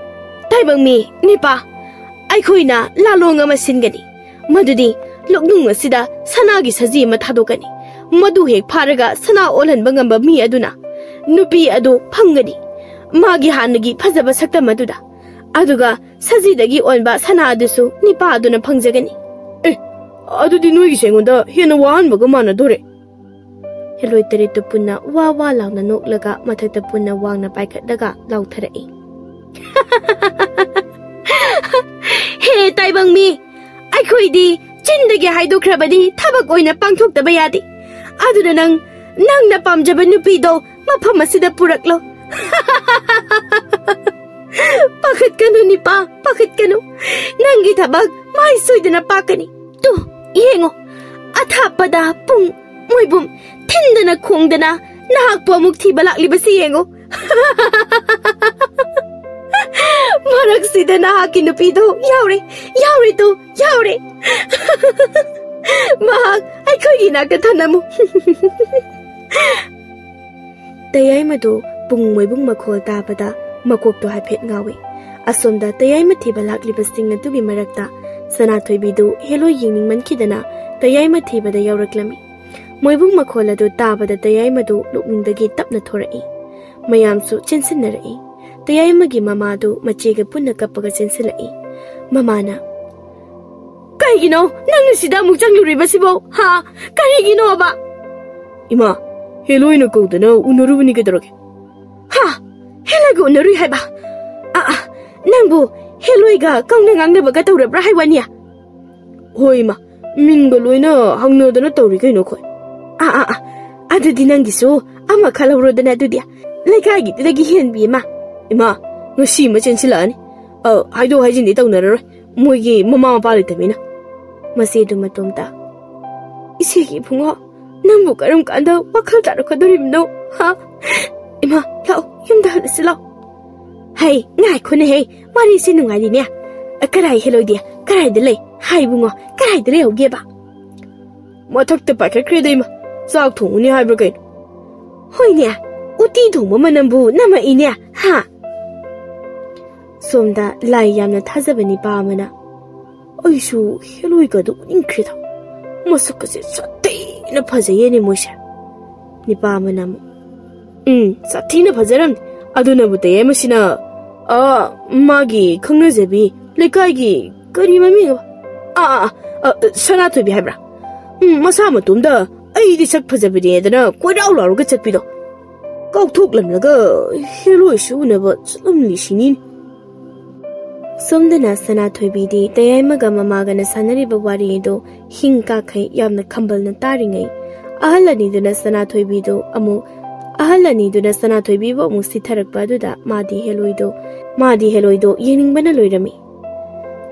"ꯇꯥꯏꯕꯪ ꯃꯤ, ꯅꯤꯄꯥ, ꯑꯩꯈꯣꯏꯅ ꯂꯥꯂꯣꯡ ꯑꯃ ꯁꯤꯟꯒꯅꯤ꯫ ꯃꯗꯨꯗꯤ ꯂꯣꯛꯅꯨꯡ ꯑꯁꯤꯗ ꯁꯅꯥꯒꯤ ꯁꯖꯤ ꯑꯃ ꯊꯥꯗꯣꯛꯀꯅꯤ꯫ ꯃꯗꯨ ꯍꯦꯛ ꯐꯥꯔꯒ ꯁꯅꯥ ꯑꯣꯜꯍꯟꯕ ꯉꯝꯕ ꯃꯤ ꯑꯗꯨꯅ ꯅꯨꯄꯤ ꯑꯗꯨ ꯐꯪꯒꯅꯤ꯫ ꯃꯥꯒꯤ ꯍꯥꯟꯅꯒꯤ ꯐꯖꯕ ꯁꯛꯇꯝ ꯑꯗꯨꯗ꯫ ꯑꯗꯨꯒ ꯁꯖꯤꯗꯒꯤ ꯑꯣꯟꯕ ꯁꯅꯥ ꯑꯗꯨꯁꯨ ꯅꯤꯄꯥ ꯑꯗꯨꯅ ꯐꯪꯖꯒꯅꯤ꯫ ꯑꯦ, ꯑꯗꯨꯗꯤ ꯅꯣꯏꯒꯤꯁꯦ ꯑꯩꯉꯣꯟꯗ ꯍꯦꯟꯅ ꯋꯥꯍꯟꯕꯒ ꯃꯥꯟꯅꯗꯣꯔꯦ꯫ ꯍꯦꯂꯣꯏ ꯇꯔꯦꯠꯇꯨ ꯄꯨꯟꯅ ꯋꯥ ꯋꯥ ꯂꯥꯎꯅ ꯅꯣꯛꯂꯒ ꯃꯊꯛꯇ ꯄꯨꯟꯅ ꯋꯥꯡꯅ ꯄꯥꯏꯈꯠꯂꯒ ꯂꯥꯎꯊꯔꯛꯏ꯫ ꯍꯦ ꯇꯥꯏꯕꯪ ꯃꯤ, ꯑꯩꯈꯣꯏꯗꯤ ꯆꯤꯟꯗꯒꯤ ꯍꯥꯏꯗꯣꯛꯈ꯭ꯔꯕꯗꯤ ꯊꯕꯛ ꯑꯣꯏꯅ ꯄꯥꯡꯊꯣꯛꯇꯕ ꯌꯥꯗꯦ꯫ ꯑꯗꯨꯅ ꯅꯪ, ꯅꯪꯅ ꯄꯥꯝꯖꯕ ꯅꯨꯄꯤꯗꯣ ꯃꯐꯝ ꯑꯁꯤꯗ ꯄꯨꯔꯛꯂꯣ꯫ ꯄꯥꯈꯠꯀꯅꯨ ꯅꯤꯄꯥ, ꯄꯥꯈꯠꯀꯅꯨ꯫ ꯅꯪꯒꯤ ꯊꯕꯛ ꯃꯥꯏ ꯁꯣꯏꯗꯅ ꯄꯥꯛꯀꯅꯤ꯫ ꯇꯨ, ꯌꯦꯡꯉꯣ, ꯑꯊꯥꯞꯄꯗ ꯄꯨꯡ ꯃꯣꯏꯕꯨꯝ ꯊꯤꯟꯗꯅ ꯈꯣꯡꯗꯅ ꯅꯍꯥꯛꯄꯨ ꯑꯃꯨꯛ ꯊꯤꯕ ꯂꯥꯛꯂꯤꯕꯁꯤ ꯌꯦꯡꯉꯣ꯫ ꯃꯔꯛꯁꯤꯗ ꯅꯍꯥꯛꯀꯤ ꯅꯨꯄꯤꯗꯣ ꯌꯥꯎꯔꯦ, ꯌꯥꯎꯔꯦ ꯇꯨ, ꯌꯥꯎꯔꯦ꯫ ꯃꯍꯥꯛ ꯑꯩꯈꯣꯏꯒꯤ ꯅꯥꯛꯇ ꯊꯅꯝꯃꯨ꯫ ꯇꯌꯥꯏꯃꯗꯨ ꯄꯨꯡ ꯃꯣꯏꯕꯨꯡ ꯃꯈꯣꯜ ꯇꯥꯕꯗ ꯃꯀꯣꯛꯇꯣ ꯍꯥꯏꯐꯦꯠ ꯉꯥꯎꯏ꯫ ꯑꯁꯣꯝꯗ ꯇꯌꯥꯏꯃ ꯊꯤꯕ ꯂꯥꯛꯂꯤꯕꯁꯤꯡ ꯑꯗꯨꯒꯤ ꯃꯔꯛꯇ ꯁꯅꯥꯊꯣꯏꯕꯤꯗꯨ ꯍꯦꯂꯣꯏ ꯌꯦꯡꯅꯤꯡꯃꯟꯈꯤꯗꯅ ꯇꯌꯥꯏꯃ ꯊꯤꯕꯗ ꯌꯥꯎꯔꯛꯂꯝꯃꯤ꯫ ꯃꯣꯏꯕꯨꯡ ꯃꯈꯣꯜ ꯑꯗꯨ ꯇꯥꯕꯗ ꯇꯌꯥꯏꯃꯗꯨ ꯂꯣꯛꯅꯨꯡꯗꯒꯤ ꯇꯞꯅ ꯊꯣꯔꯛꯏ꯫ ꯃꯌꯥꯝꯁꯨ ꯆꯦꯟꯁꯤꯟꯅꯔꯛꯏ꯫ ꯇꯌꯥꯏꯃꯒꯤ ꯃꯃꯥꯗꯨ ꯃꯆꯦꯒ ꯄꯨꯟꯅ ꯀꯞꯄꯒ ꯆꯦꯟꯁꯤꯜꯂꯛꯏ꯫ ꯃꯃꯥꯅ, "ꯀꯩꯒꯤꯅꯣ ꯅꯪꯅ ꯁꯤꯗ ꯑꯃꯨꯛ ꯆꯪꯂꯨꯔꯤꯕꯁꯤꯕꯣ? ꯍꯥ? ꯀꯔꯤꯒꯤꯅꯣꯕ?" "ꯏꯃꯥ, ꯍꯦꯂꯣꯏꯅ ꯀꯧꯗꯅ ꯎꯅꯔꯨꯕꯅꯤ, ꯀꯩꯗꯧꯔꯒꯦ?" "ꯍꯥ? ꯍꯦꯂꯣꯏꯒ ꯎꯅꯔꯨꯏ ꯍꯥꯏꯕ? ꯑꯥ, ꯑꯥ, ꯅꯪꯕꯨ ꯍꯦꯂꯣꯏꯒ ꯀꯧꯅ ꯉꯥꯡꯅꯕꯒ ꯇꯧꯔꯕ꯭ꯔꯥ ꯍꯥꯏ ꯋꯥꯅꯤ?" "ꯍꯣꯏ ꯏꯃꯥ, ꯃꯤꯡꯒ ꯂꯣꯏꯅ ꯍꯪꯅꯗꯅ ꯇꯧꯔꯤ ꯀꯩꯅꯣ ꯑꯩꯈꯣꯏ꯫" "ꯑꯥ, ꯑꯥ, ꯑꯥ, ꯑꯗꯨꯗꯤ ꯅꯪꯒꯤꯁꯨ ꯑꯃ ꯈꯜꯍꯧꯔꯣꯗꯅ ꯑꯗꯨꯗꯤ, ꯂꯩꯀꯥꯏꯒꯤꯗꯨꯗꯒꯤ ꯍꯦꯟꯕꯤ ꯑꯃ꯫" "ꯏꯃꯥ, ꯉꯁꯤ ꯑꯃ ꯆꯦꯟꯁꯤꯜꯂꯛꯑꯅꯤ꯫ ꯑ, ꯍꯥꯏꯗꯣꯛ ꯍꯥꯏꯖꯤꯟꯗꯤ ꯇꯧꯅꯔꯔꯣꯏ꯫ ꯃꯣꯏꯒꯤ ꯃꯃꯥ ꯃꯄꯥ ꯂꯩꯇꯕꯅꯤꯅ꯫" ꯃꯆꯦꯗꯨ ꯃꯇꯣꯝꯇ, "ꯏꯆꯦꯒꯤ ꯏꯕꯨꯡꯉꯣ, ꯅꯪꯕꯨ ꯀꯔꯝ ꯀꯥꯟꯗ ꯋꯥꯈꯜ ꯇꯥꯔꯛꯀꯗꯧꯔꯤꯕꯅꯣ? ꯍꯥ? ꯏꯃꯥ, ꯂꯥꯛꯑꯣ, ꯌꯨꯝꯗ ꯍꯜꯂꯁꯤ ꯂꯥꯛꯑꯣ꯫" "ꯍꯩ, ꯉꯥꯏꯈꯣꯅꯦ ꯍꯩ, ꯋꯥꯔꯤꯁꯦ ꯅꯨꯡꯉꯥꯏꯔꯤꯅꯦ꯫ ꯑ, ꯀꯔꯥꯏ ꯍꯦꯂꯣꯏꯗꯤ? ꯀꯔꯥꯏꯗ ꯂꯩ? ꯍꯥꯏ ꯏꯕꯨꯡꯉꯣ, ꯀꯔꯥꯏꯗ ꯂꯩꯍꯧꯒꯦꯕ?" "ꯃꯊꯛꯇ ꯄꯥꯏꯈꯠꯈ꯭ꯔꯦꯗ ꯏꯃꯥ, ꯆꯥꯛ ꯊꯣꯡꯉꯨꯅꯤ ꯍꯥꯏꯕ꯭ꯔꯥ ꯀꯩꯅꯣ?" "ꯍꯣꯏꯅꯦ, ꯎꯇꯤ ꯊꯣꯡꯕ ꯃꯅꯝꯕꯨ ꯅꯝꯃꯛꯏꯅꯦ, ꯍꯥ?" ꯁꯣꯝꯗ ꯂꯥꯏ ꯌꯥꯝꯅ ꯊꯥꯖꯕ ꯅꯤꯄꯥ ꯑꯃꯅ, "ꯑꯩꯁꯨ ꯍꯦꯂꯣꯏꯒꯗꯨ ꯎꯅꯤꯡꯈ꯭ꯔꯦꯗ꯫ ꯃꯁꯛꯀꯁꯦ ꯁꯥꯊꯤꯅ ꯐꯖꯩꯌꯦꯅꯦ ꯃꯣꯏꯁꯦ꯫" ꯅꯤꯄꯥ ꯑꯃꯅ ꯑꯃꯨꯛ, "ꯎꯝ, ꯁꯥꯊꯤꯅ ꯐꯖꯔꯝꯅꯤ꯫ ꯑꯗꯨꯅꯕꯨ ꯇꯌꯥꯏꯃꯁꯤꯅ, ꯑ, ꯃꯥꯒꯤ ꯈꯪꯅꯖꯕꯤ ꯂꯩꯀꯥꯏꯒꯤ ꯀꯔꯤ ꯃꯃꯤꯡ? ꯑꯥ, ꯑꯥ, ꯑꯥ, ꯑ, ꯁꯅꯥꯊꯣꯏꯕꯤ ꯍꯥꯏꯕ꯭ꯔꯥ? ꯎꯝ, ꯃꯁꯥ ꯃꯇꯣꯝꯗ ꯑꯩꯗꯤ ꯁꯛ ꯐꯖꯕꯅꯦꯗꯅ ꯀꯣꯏꯔꯥꯎ ꯂꯥꯎꯔꯒ ꯆꯠꯄꯤꯗꯣ ꯀꯥꯎꯊꯣꯛꯂꯝꯂꯒ ꯍꯦꯂꯣꯏꯁꯨ ꯎꯅꯕ ꯆꯠꯂꯝꯂꯤꯁꯤꯅꯤꯅꯦ꯫ ꯁꯣꯝꯗꯅ ꯁꯅꯥꯊꯣꯏꯕꯤꯗꯤ ꯇꯌꯥꯏꯃꯒ ꯃꯃꯥꯒꯅ ꯁꯥꯟꯅꯔꯤꯕ ꯋꯥꯔꯤ ꯑꯗꯨ ꯍꯤꯡ ꯀꯥꯈꯩ ꯌꯥꯝꯅ ꯈꯝꯕꯜꯅ ꯇꯥꯔꯤꯉꯩ, ꯑꯍꯜ ꯑꯅꯤꯗꯨꯅ ꯁꯅꯥꯊꯣꯏꯕꯤꯗꯨ ꯑꯃꯨꯛ, ꯑꯍꯜ ꯑꯅꯤꯗꯨꯅ ꯁꯅꯥꯊꯣꯏꯕꯤꯕꯨ ꯑꯃꯨꯛ ꯁꯤꯊꯔꯛꯄ ꯑꯗꯨꯗ ꯃꯥꯗꯤ ꯍꯦꯂꯣꯏꯗꯣ, ꯃꯥꯗꯤ ꯍꯦꯂꯣꯏꯗꯣ ꯌꯦꯡꯅꯤꯡꯕꯅ ꯂꯣꯏꯔꯝꯃꯤ꯫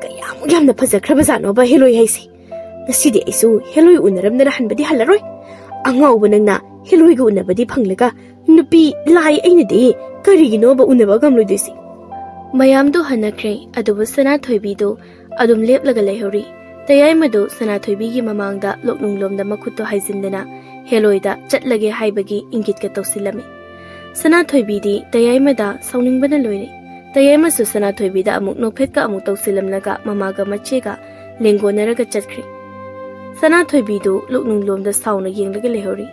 ꯀꯌꯥꯃꯨꯛ ꯌꯥꯝꯅ ꯐꯖꯈ꯭ꯔꯕꯖꯥꯠꯅꯣꯕ ꯍꯦꯂꯣꯏ ꯍꯥꯏꯁꯦ꯫ ꯉꯁꯤꯗꯤ ꯑꯩꯁꯨ ꯍꯦꯂꯣꯏ ꯎꯅꯔꯝꯗꯅ ꯍꯟꯕꯗꯤ ꯍꯜꯂꯔꯣꯏ꯫ ꯑꯉꯥꯎꯕ ꯅꯪꯅ ꯍꯦꯂꯣꯏꯒ ꯎꯅꯕꯗꯤ ꯐꯪꯂꯒ ꯅꯨꯄꯤ ꯂꯥꯏ ꯑꯩꯅꯗꯤ ꯀꯔꯤꯒꯤꯅꯣꯕ ꯎꯅꯕ ꯉꯝꯂꯣꯏꯗꯣꯏꯁꯤ? ꯃꯌꯥꯝꯗꯣ ꯍꯟꯅꯈ꯭ꯔꯦ, ꯑꯗꯨꯕꯨ ꯁꯅꯥꯊꯣꯏꯕꯤꯗꯨ ꯑꯗꯨꯝ ꯂꯦꯞꯂꯒ ꯂꯩꯍꯧꯔꯤ꯫ ꯇꯌꯥꯏꯃꯗꯨ ꯁꯅꯥꯊꯣꯏꯕꯤꯒꯤ ꯃꯃꯥꯡꯗ ꯂꯣꯛꯅꯨꯡꯂꯣꯝꯗ ꯃꯈꯨꯠꯇꯣ ꯍꯥꯏꯖꯤꯟꯗꯅ ꯍꯦꯂꯣꯏꯗ ꯆꯠꯂꯒꯦ ꯍꯥꯏꯕꯒꯤ ꯏꯪꯒꯤꯠꯀ ꯇꯧꯁꯤꯜꯂꯝꯃꯤ꯫ ꯁꯅꯥꯊꯣꯏꯕꯤꯗꯤ ꯇꯌꯥꯏꯃꯗ ꯁꯥꯎꯅꯤꯡꯕꯅ ꯂꯣꯏꯔꯦ꯫ ꯇꯌꯥꯏꯃꯁꯨ ꯁꯅꯥꯊꯣꯏꯕꯤꯗ ꯑꯃꯨꯛ ꯅꯣꯛꯐꯦꯠꯀ ꯑꯃꯨꯛ ꯇꯧꯁꯤꯜꯂꯝꯂꯒ ꯃꯃꯥꯒ ꯃꯆꯦꯒ ꯂꯦꯡꯒꯣꯟꯅꯔꯒ ꯆꯠꯈ꯭ꯔꯦ꯫ ꯁꯅꯥꯊꯣꯏꯕꯤꯗꯨ ꯂꯣꯛꯅꯨꯡꯂꯣꯝꯗ ꯁꯥꯎꯅ ꯌꯦꯡꯂꯒ ꯂꯩꯍꯧꯔꯤ꯫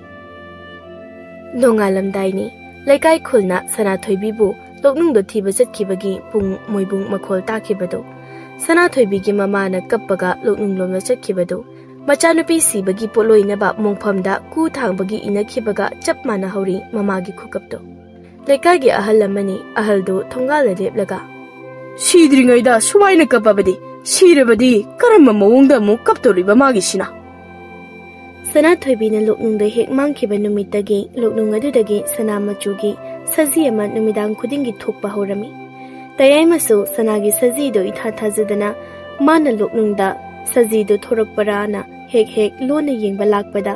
ꯅꯣꯡꯉꯥꯜꯂꯝꯗꯥꯏꯅꯤ꯫ ꯂꯩꯀꯥꯏ ꯈꯨꯜꯅ ꯁꯅꯥꯊꯣꯏꯕꯤꯕꯨ ꯂꯣꯛꯅꯨꯡꯗ ꯊꯤꯕ ꯆꯠꯈꯤꯕꯒꯤ ꯄꯨꯡ ꯃꯣꯏꯕꯨꯡ ꯃꯈꯣꯜ ꯇꯥꯈꯤꯕꯗꯨ ꯁꯅꯥꯊꯣꯏꯕꯤꯒꯤ ꯃꯃꯥꯅ ꯀꯞꯄꯒ ꯂꯣꯛꯅꯨꯡꯂꯣꯝꯗ ꯆꯠꯈꯤꯕꯗꯨ ꯃꯆꯥꯅꯨꯄꯤ ꯁꯤꯕꯒꯤ ꯄꯣꯠꯂꯣꯏꯅꯕ ꯃꯣꯡꯐꯝꯗ ꯀꯨ ꯊꯥꯡꯕꯒꯤ ꯏꯅꯈꯤꯕꯒ ꯆꯞ ꯃꯥꯟꯅꯍꯧꯔꯤ ꯃꯃꯥꯒꯤ ꯈꯨꯀꯞꯇꯣ꯫ ꯂꯩꯀꯥꯏꯒꯤ ꯑꯍꯜ ꯑꯃꯅꯤ ꯑꯍꯜꯗꯨ ꯊꯣꯡꯒꯥꯜꯗ ꯂꯦꯞꯂꯒ, "ꯁꯤꯗ꯭ꯔꯤꯉꯩꯗ ꯁꯨꯃꯥꯏꯅ ꯀꯞꯄꯕꯗꯤ ꯁꯤꯔꯕꯗꯤ ꯀꯔꯝꯕ ꯃꯑꯣꯡꯗ ꯑꯃꯨꯛ ꯀꯞꯇꯧꯔꯤꯕ ꯃꯥꯒꯤꯁꯤꯅ?" ꯁꯅꯥꯊꯣꯏꯕꯤꯅ ꯂꯣꯛꯅꯨꯡꯗ ꯍꯦꯛ ꯃꯥꯡꯈꯤꯕ ꯅꯨꯃꯤꯠꯇꯒꯤ ꯂꯣꯛꯅꯨꯡ ꯑꯗꯨꯗꯒꯤ ꯁꯅꯥ ꯃꯆꯨꯒꯤ ꯁꯖꯤ ꯑꯃ ꯅꯨꯃꯤꯗꯥꯡ ꯈꯨꯗꯤꯡꯒꯤ ꯊꯣꯛꯄ ꯍꯧꯔꯝꯃꯤ꯫ ꯇꯌꯥꯏꯃꯁꯨ ꯁꯅꯥꯒꯤ ꯁꯖꯤꯗꯨ ꯏꯊꯥ ꯊꯥꯖꯗꯅ ꯃꯥꯅ ꯂꯣꯛꯅꯨꯡꯗ ꯁꯖꯤꯗꯨ ꯊꯣꯔꯛꯄꯔꯥꯅ ꯍꯦꯛ ꯍꯦꯛ ꯂꯣꯟꯅ ꯌꯦꯡꯕ ꯂꯥꯛꯄꯗ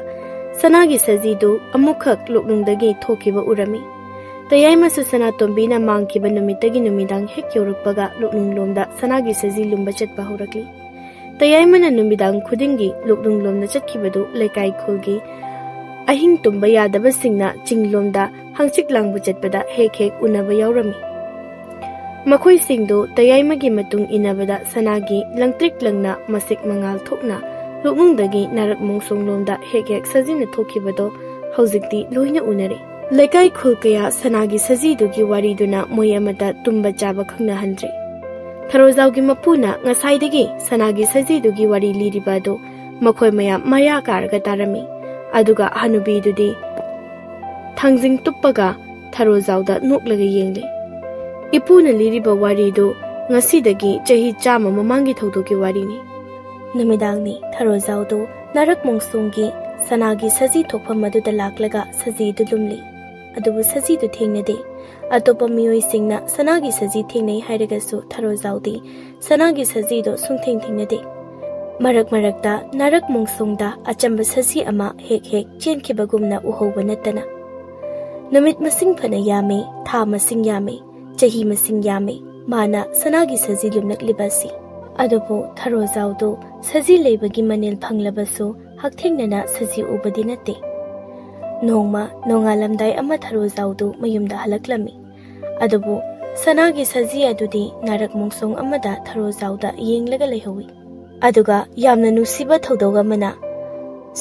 ꯁꯅꯥꯒꯤ ꯁꯖꯤꯗꯨ ꯑꯃꯨꯛꯈꯛ ꯂꯣꯛꯅꯨꯡꯗꯒꯤ ꯊꯣꯛꯈꯤꯕ ꯎꯔꯝꯃꯤ꯫ ꯇꯌꯥꯏꯃꯁꯨ ꯁꯅꯥꯇꯣꯝꯕꯤꯅ ꯃꯥꯡꯈꯤꯕ ꯅꯨꯃꯤꯠꯇꯒꯤ ꯅꯨꯃꯤꯗꯥꯡ ꯍꯦꯛ ꯌꯧꯔꯛꯄꯒ ꯂꯣꯛꯅꯨꯡꯂꯣꯝꯗ ꯁꯅꯥꯒꯤ ꯁꯖꯤ ꯂꯨꯝꯕ ꯆꯠꯄ ꯍꯧꯔꯛꯂꯤ꯫ ꯇꯌꯥꯏꯃꯅ ꯅꯨꯃꯤꯗꯥꯡ ꯈꯨꯗꯤꯡꯒꯤ ꯂꯣꯛꯅꯨꯡꯂꯣꯝꯗ ꯆꯠꯈꯤꯕꯗꯨ ꯂꯩꯀꯥꯏ ꯈꯨꯜꯒꯤ ꯑꯍꯤꯡ ꯇꯨꯝꯕ ꯌꯥꯗꯕꯁꯤꯡꯅ ꯆꯤꯡꯂꯣꯝꯗ ꯍꯪꯆꯤꯠ ꯂꯥꯡꯕ ꯆꯠꯄꯗ ꯍꯦꯛ ꯍꯦꯛ ꯎꯅꯕ ꯌꯥꯎꯔꯝꯃꯤ꯫ ꯃꯈꯣꯏꯁꯤꯡꯗꯨ ꯇꯌꯥꯏꯃꯒꯤ ꯃꯇꯨꯡ ꯏꯟꯅꯕꯗ ꯁꯅꯥꯒꯤ ꯂꯪꯇ꯭ꯔꯤꯛ ꯂꯪꯅ ꯃꯁꯦꯛ ꯃꯉꯥꯜ ꯊꯣꯛꯅ ꯂꯣꯛꯅꯨꯡꯗꯒꯤ ꯅꯥꯔꯛ ꯃꯣꯡꯁꯣꯡꯂꯣꯝꯗ ꯍꯦꯛ ꯍꯦꯛ ꯁꯖꯤꯅ ꯊꯣꯛꯈꯤꯕꯗꯣ ꯍꯧꯖꯤꯛꯇꯤ ꯂꯣꯏꯅ ꯎꯅꯔꯦ꯫ ꯂꯩꯀꯥꯏ ꯈꯨꯜ ꯀꯌꯥ ꯁꯅꯥꯒꯤ ꯁꯖꯤꯗꯨꯒꯤ ꯋꯥꯔꯤꯗꯨꯅ ꯃꯣꯏ ꯑꯃꯠꯇ ꯇꯨꯝꯕ ꯆꯥꯕ ꯈꯪꯅꯍꯟꯗ꯭ꯔꯦ꯫ ꯊꯔꯣꯖꯥꯎꯒꯤ ꯃꯄꯨꯅ ꯉꯁꯥꯏꯗꯒꯤ ꯁꯅꯥꯒꯤ ꯁꯖꯤꯗꯨꯒꯤ ꯋꯥꯔꯤ ꯂꯤꯔꯤꯕ ꯑꯗꯨ ꯃꯈꯣꯏ ꯃꯌꯥꯝ ꯃꯌꯥ ꯀꯥꯔꯒ ꯇꯥꯔꯝꯃꯤ꯫ ꯑꯗꯨꯒ ꯍꯅꯨꯕꯤꯗꯨꯗꯤ ꯊꯥꯡꯖꯤꯡ ꯇꯨꯞꯄꯒ ꯊꯔꯣꯖꯥꯎꯗ ꯅꯣꯛꯂꯒ ꯌꯦꯡꯂꯤ꯫ "ꯏꯄꯨꯅ ꯂꯤꯔꯤꯕ ꯋꯥꯔꯤꯗꯨ ꯉꯁꯤꯗꯒꯤ ꯆꯍꯤ ꯆꯥꯝꯃ ꯃꯃꯥꯡꯒꯤ ꯊꯧꯗꯣꯛꯀꯤ ꯋꯥꯔꯤꯅꯤ꯫" ꯅꯨꯃꯤꯗꯥꯡꯅꯤ꯫ ꯊꯔꯣꯖꯥꯎꯗꯨ ꯅꯥꯔꯛ ꯃꯣꯡꯁꯣꯡꯒꯤ ꯁꯅꯥꯒꯤ ꯁꯖꯤ ꯊꯣꯛꯐꯝ ꯑꯗꯨꯗ ꯂꯥꯛꯂꯒ ꯁꯖꯤꯗꯨ ꯂꯨꯝꯂꯤ꯫ ꯑꯗꯨꯕꯨ ꯁꯖꯤꯗꯨ ꯊꯦꯡꯅꯗꯦ꯫ ꯑꯇꯣꯞꯄ ꯃꯤꯑꯣꯏꯁꯤꯡꯅ ꯁꯅꯥꯒꯤ ꯁꯖꯤ ꯊꯦꯡꯅꯩ ꯍꯥꯏꯔꯒꯁꯨ ꯊꯔꯣꯖꯥꯎꯗꯤ ꯁꯅꯥꯒꯤ ꯁꯖꯤꯗꯨ ꯁꯨꯡꯊꯦꯡ ꯊꯦꯡꯅꯗꯦ꯫ ꯃꯔꯛ ꯃꯔꯛꯇ ꯅꯥꯔꯛ ꯃꯣꯡꯁꯣꯡꯗ ꯑꯆꯝꯕ ꯁꯖꯤ ꯑꯃ ꯍꯦꯛ ꯍꯦꯛ ꯆꯦꯟꯈꯤꯕꯒꯨꯝꯅ ꯎꯍꯧꯕ ꯅꯠꯇꯅ꯫ ꯅꯨꯃꯤꯠ ꯃꯁꯤꯡ ꯐꯅ ꯌꯥꯝꯃꯤ, ꯊꯥ ꯃꯁꯤꯡ ꯌꯥꯝꯃꯤ, ꯆꯍꯤ ꯃꯁꯤꯡ ꯌꯥꯝꯃꯤ꯫ ꯃꯥꯅ ꯁꯅꯥꯒꯤ ꯁꯖꯤ ꯂꯨꯝꯂꯛꯂꯤꯕ ꯑꯁꯤ꯫ ꯑꯗꯨꯕꯨ ꯊꯔꯣꯖꯥꯎꯗꯨ ꯁꯖꯤ ꯂꯩꯕꯒꯤ ꯃꯅꯤꯜ ꯐꯪꯂꯕꯁꯨ ꯍꯛꯊꯦꯡꯅꯅ ꯁꯖꯤ ꯎꯕꯗꯤ ꯅꯠꯇꯦ꯫ ꯅꯣꯡꯃ ꯅꯣꯡꯉꯥꯜꯂꯝꯗꯥꯏ ꯑꯃ ꯊꯔꯣꯖꯥꯎꯗꯨ ꯃꯌꯨꯝꯗ ꯍꯜꯂꯛꯂꯝꯃꯤ꯫ ꯑꯗꯨꯕꯨ ꯁꯅꯥꯒꯤ ꯁꯖꯤ ꯑꯗꯨꯗꯤ ꯅꯥꯔꯛ ꯃꯣꯡꯁꯣꯡ ꯑꯃꯗ ꯊꯔꯣꯖꯥꯎꯗ ꯌꯦꯡꯂꯒ ꯂꯩꯍꯧꯏ꯫ ꯑꯗꯨꯒ ꯌꯥꯝꯅ ꯅꯨꯡꯁꯤꯕ ꯊꯧꯗꯣꯛ ꯑꯃꯅ,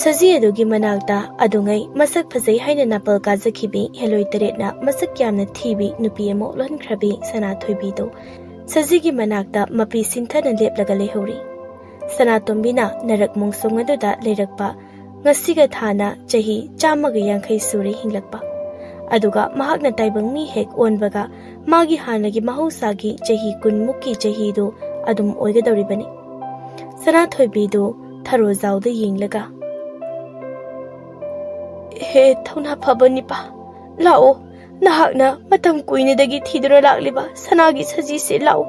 ꯁꯖꯤ ꯑꯗꯨꯒꯤ ꯃꯅꯥꯛꯇ ꯑꯗꯨꯉꯩ ꯃꯁꯛ ꯐꯖꯩ ꯍꯥꯏꯅ ꯅꯥꯄꯜ ꯀꯥꯖꯈꯤꯕꯤ ꯍꯦꯂꯣꯏ ꯇꯔꯦꯠꯅ ꯃꯁꯛ ꯌꯥꯝꯅ ꯊꯤꯕꯤ ꯅꯨꯄꯤ ꯑꯃ ꯑꯣꯛꯍꯟꯈ꯭ꯔꯕꯤ ꯁꯅꯥꯊꯣꯏꯕꯤꯗꯨ ꯁꯖꯤꯒꯤ ꯃꯅꯥꯛꯇ ꯃꯄꯤ ꯁꯤꯟꯊꯅ ꯂꯦꯞꯂꯒ ꯂꯩꯍꯧꯔꯤ꯫ ꯁꯅꯥꯇꯣꯝꯕꯤꯅ ꯅꯥꯔꯛ ꯃꯣꯡꯁꯣꯡ ꯑꯗꯨꯗ ꯂꯩꯔꯛꯄ ꯉꯁꯤꯒ ꯊꯥꯅ ꯆꯍꯤ ꯆꯥꯝꯃꯒ ꯌꯥꯡꯈꯩ ꯁꯨꯔꯦ ꯍꯤꯡꯂꯛꯄ꯫ ꯑꯗꯨꯒ ꯃꯍꯥꯛꯅ ꯇꯥꯏꯕꯪ ꯃꯤ ꯍꯦꯛ ꯑꯣꯟꯕꯒ ꯃꯥꯒꯤ ꯍꯥꯟꯅꯒꯤ ꯃꯍꯧꯁꯥꯒꯤ ꯆꯍꯤ ꯀꯨꯟꯃꯨꯛꯀꯤ ꯆꯍꯤꯗꯨ ꯑꯗꯨꯝ ꯑꯣꯏꯒꯗꯧꯔꯤꯕꯅꯤ꯫ ꯁꯅꯥꯊꯣꯏꯕꯤꯗꯨ ꯊꯔꯣꯖꯥꯎꯗ ꯌꯦꯡꯂꯒ, "ꯍꯦ ꯊꯧꯅꯥ ꯐꯕ ꯅꯤꯄꯥ, ꯂꯥꯛꯑꯣ, ꯅꯍꯥꯛꯅ ꯃꯇꯝ ꯀꯨꯏꯅꯗꯒꯤ ꯊꯤꯗꯨꯅ ꯂꯥꯛꯂꯤꯕ ꯁꯅꯥꯒꯤ ꯁꯖꯤꯁꯦ ꯂꯥꯛꯑꯣ꯫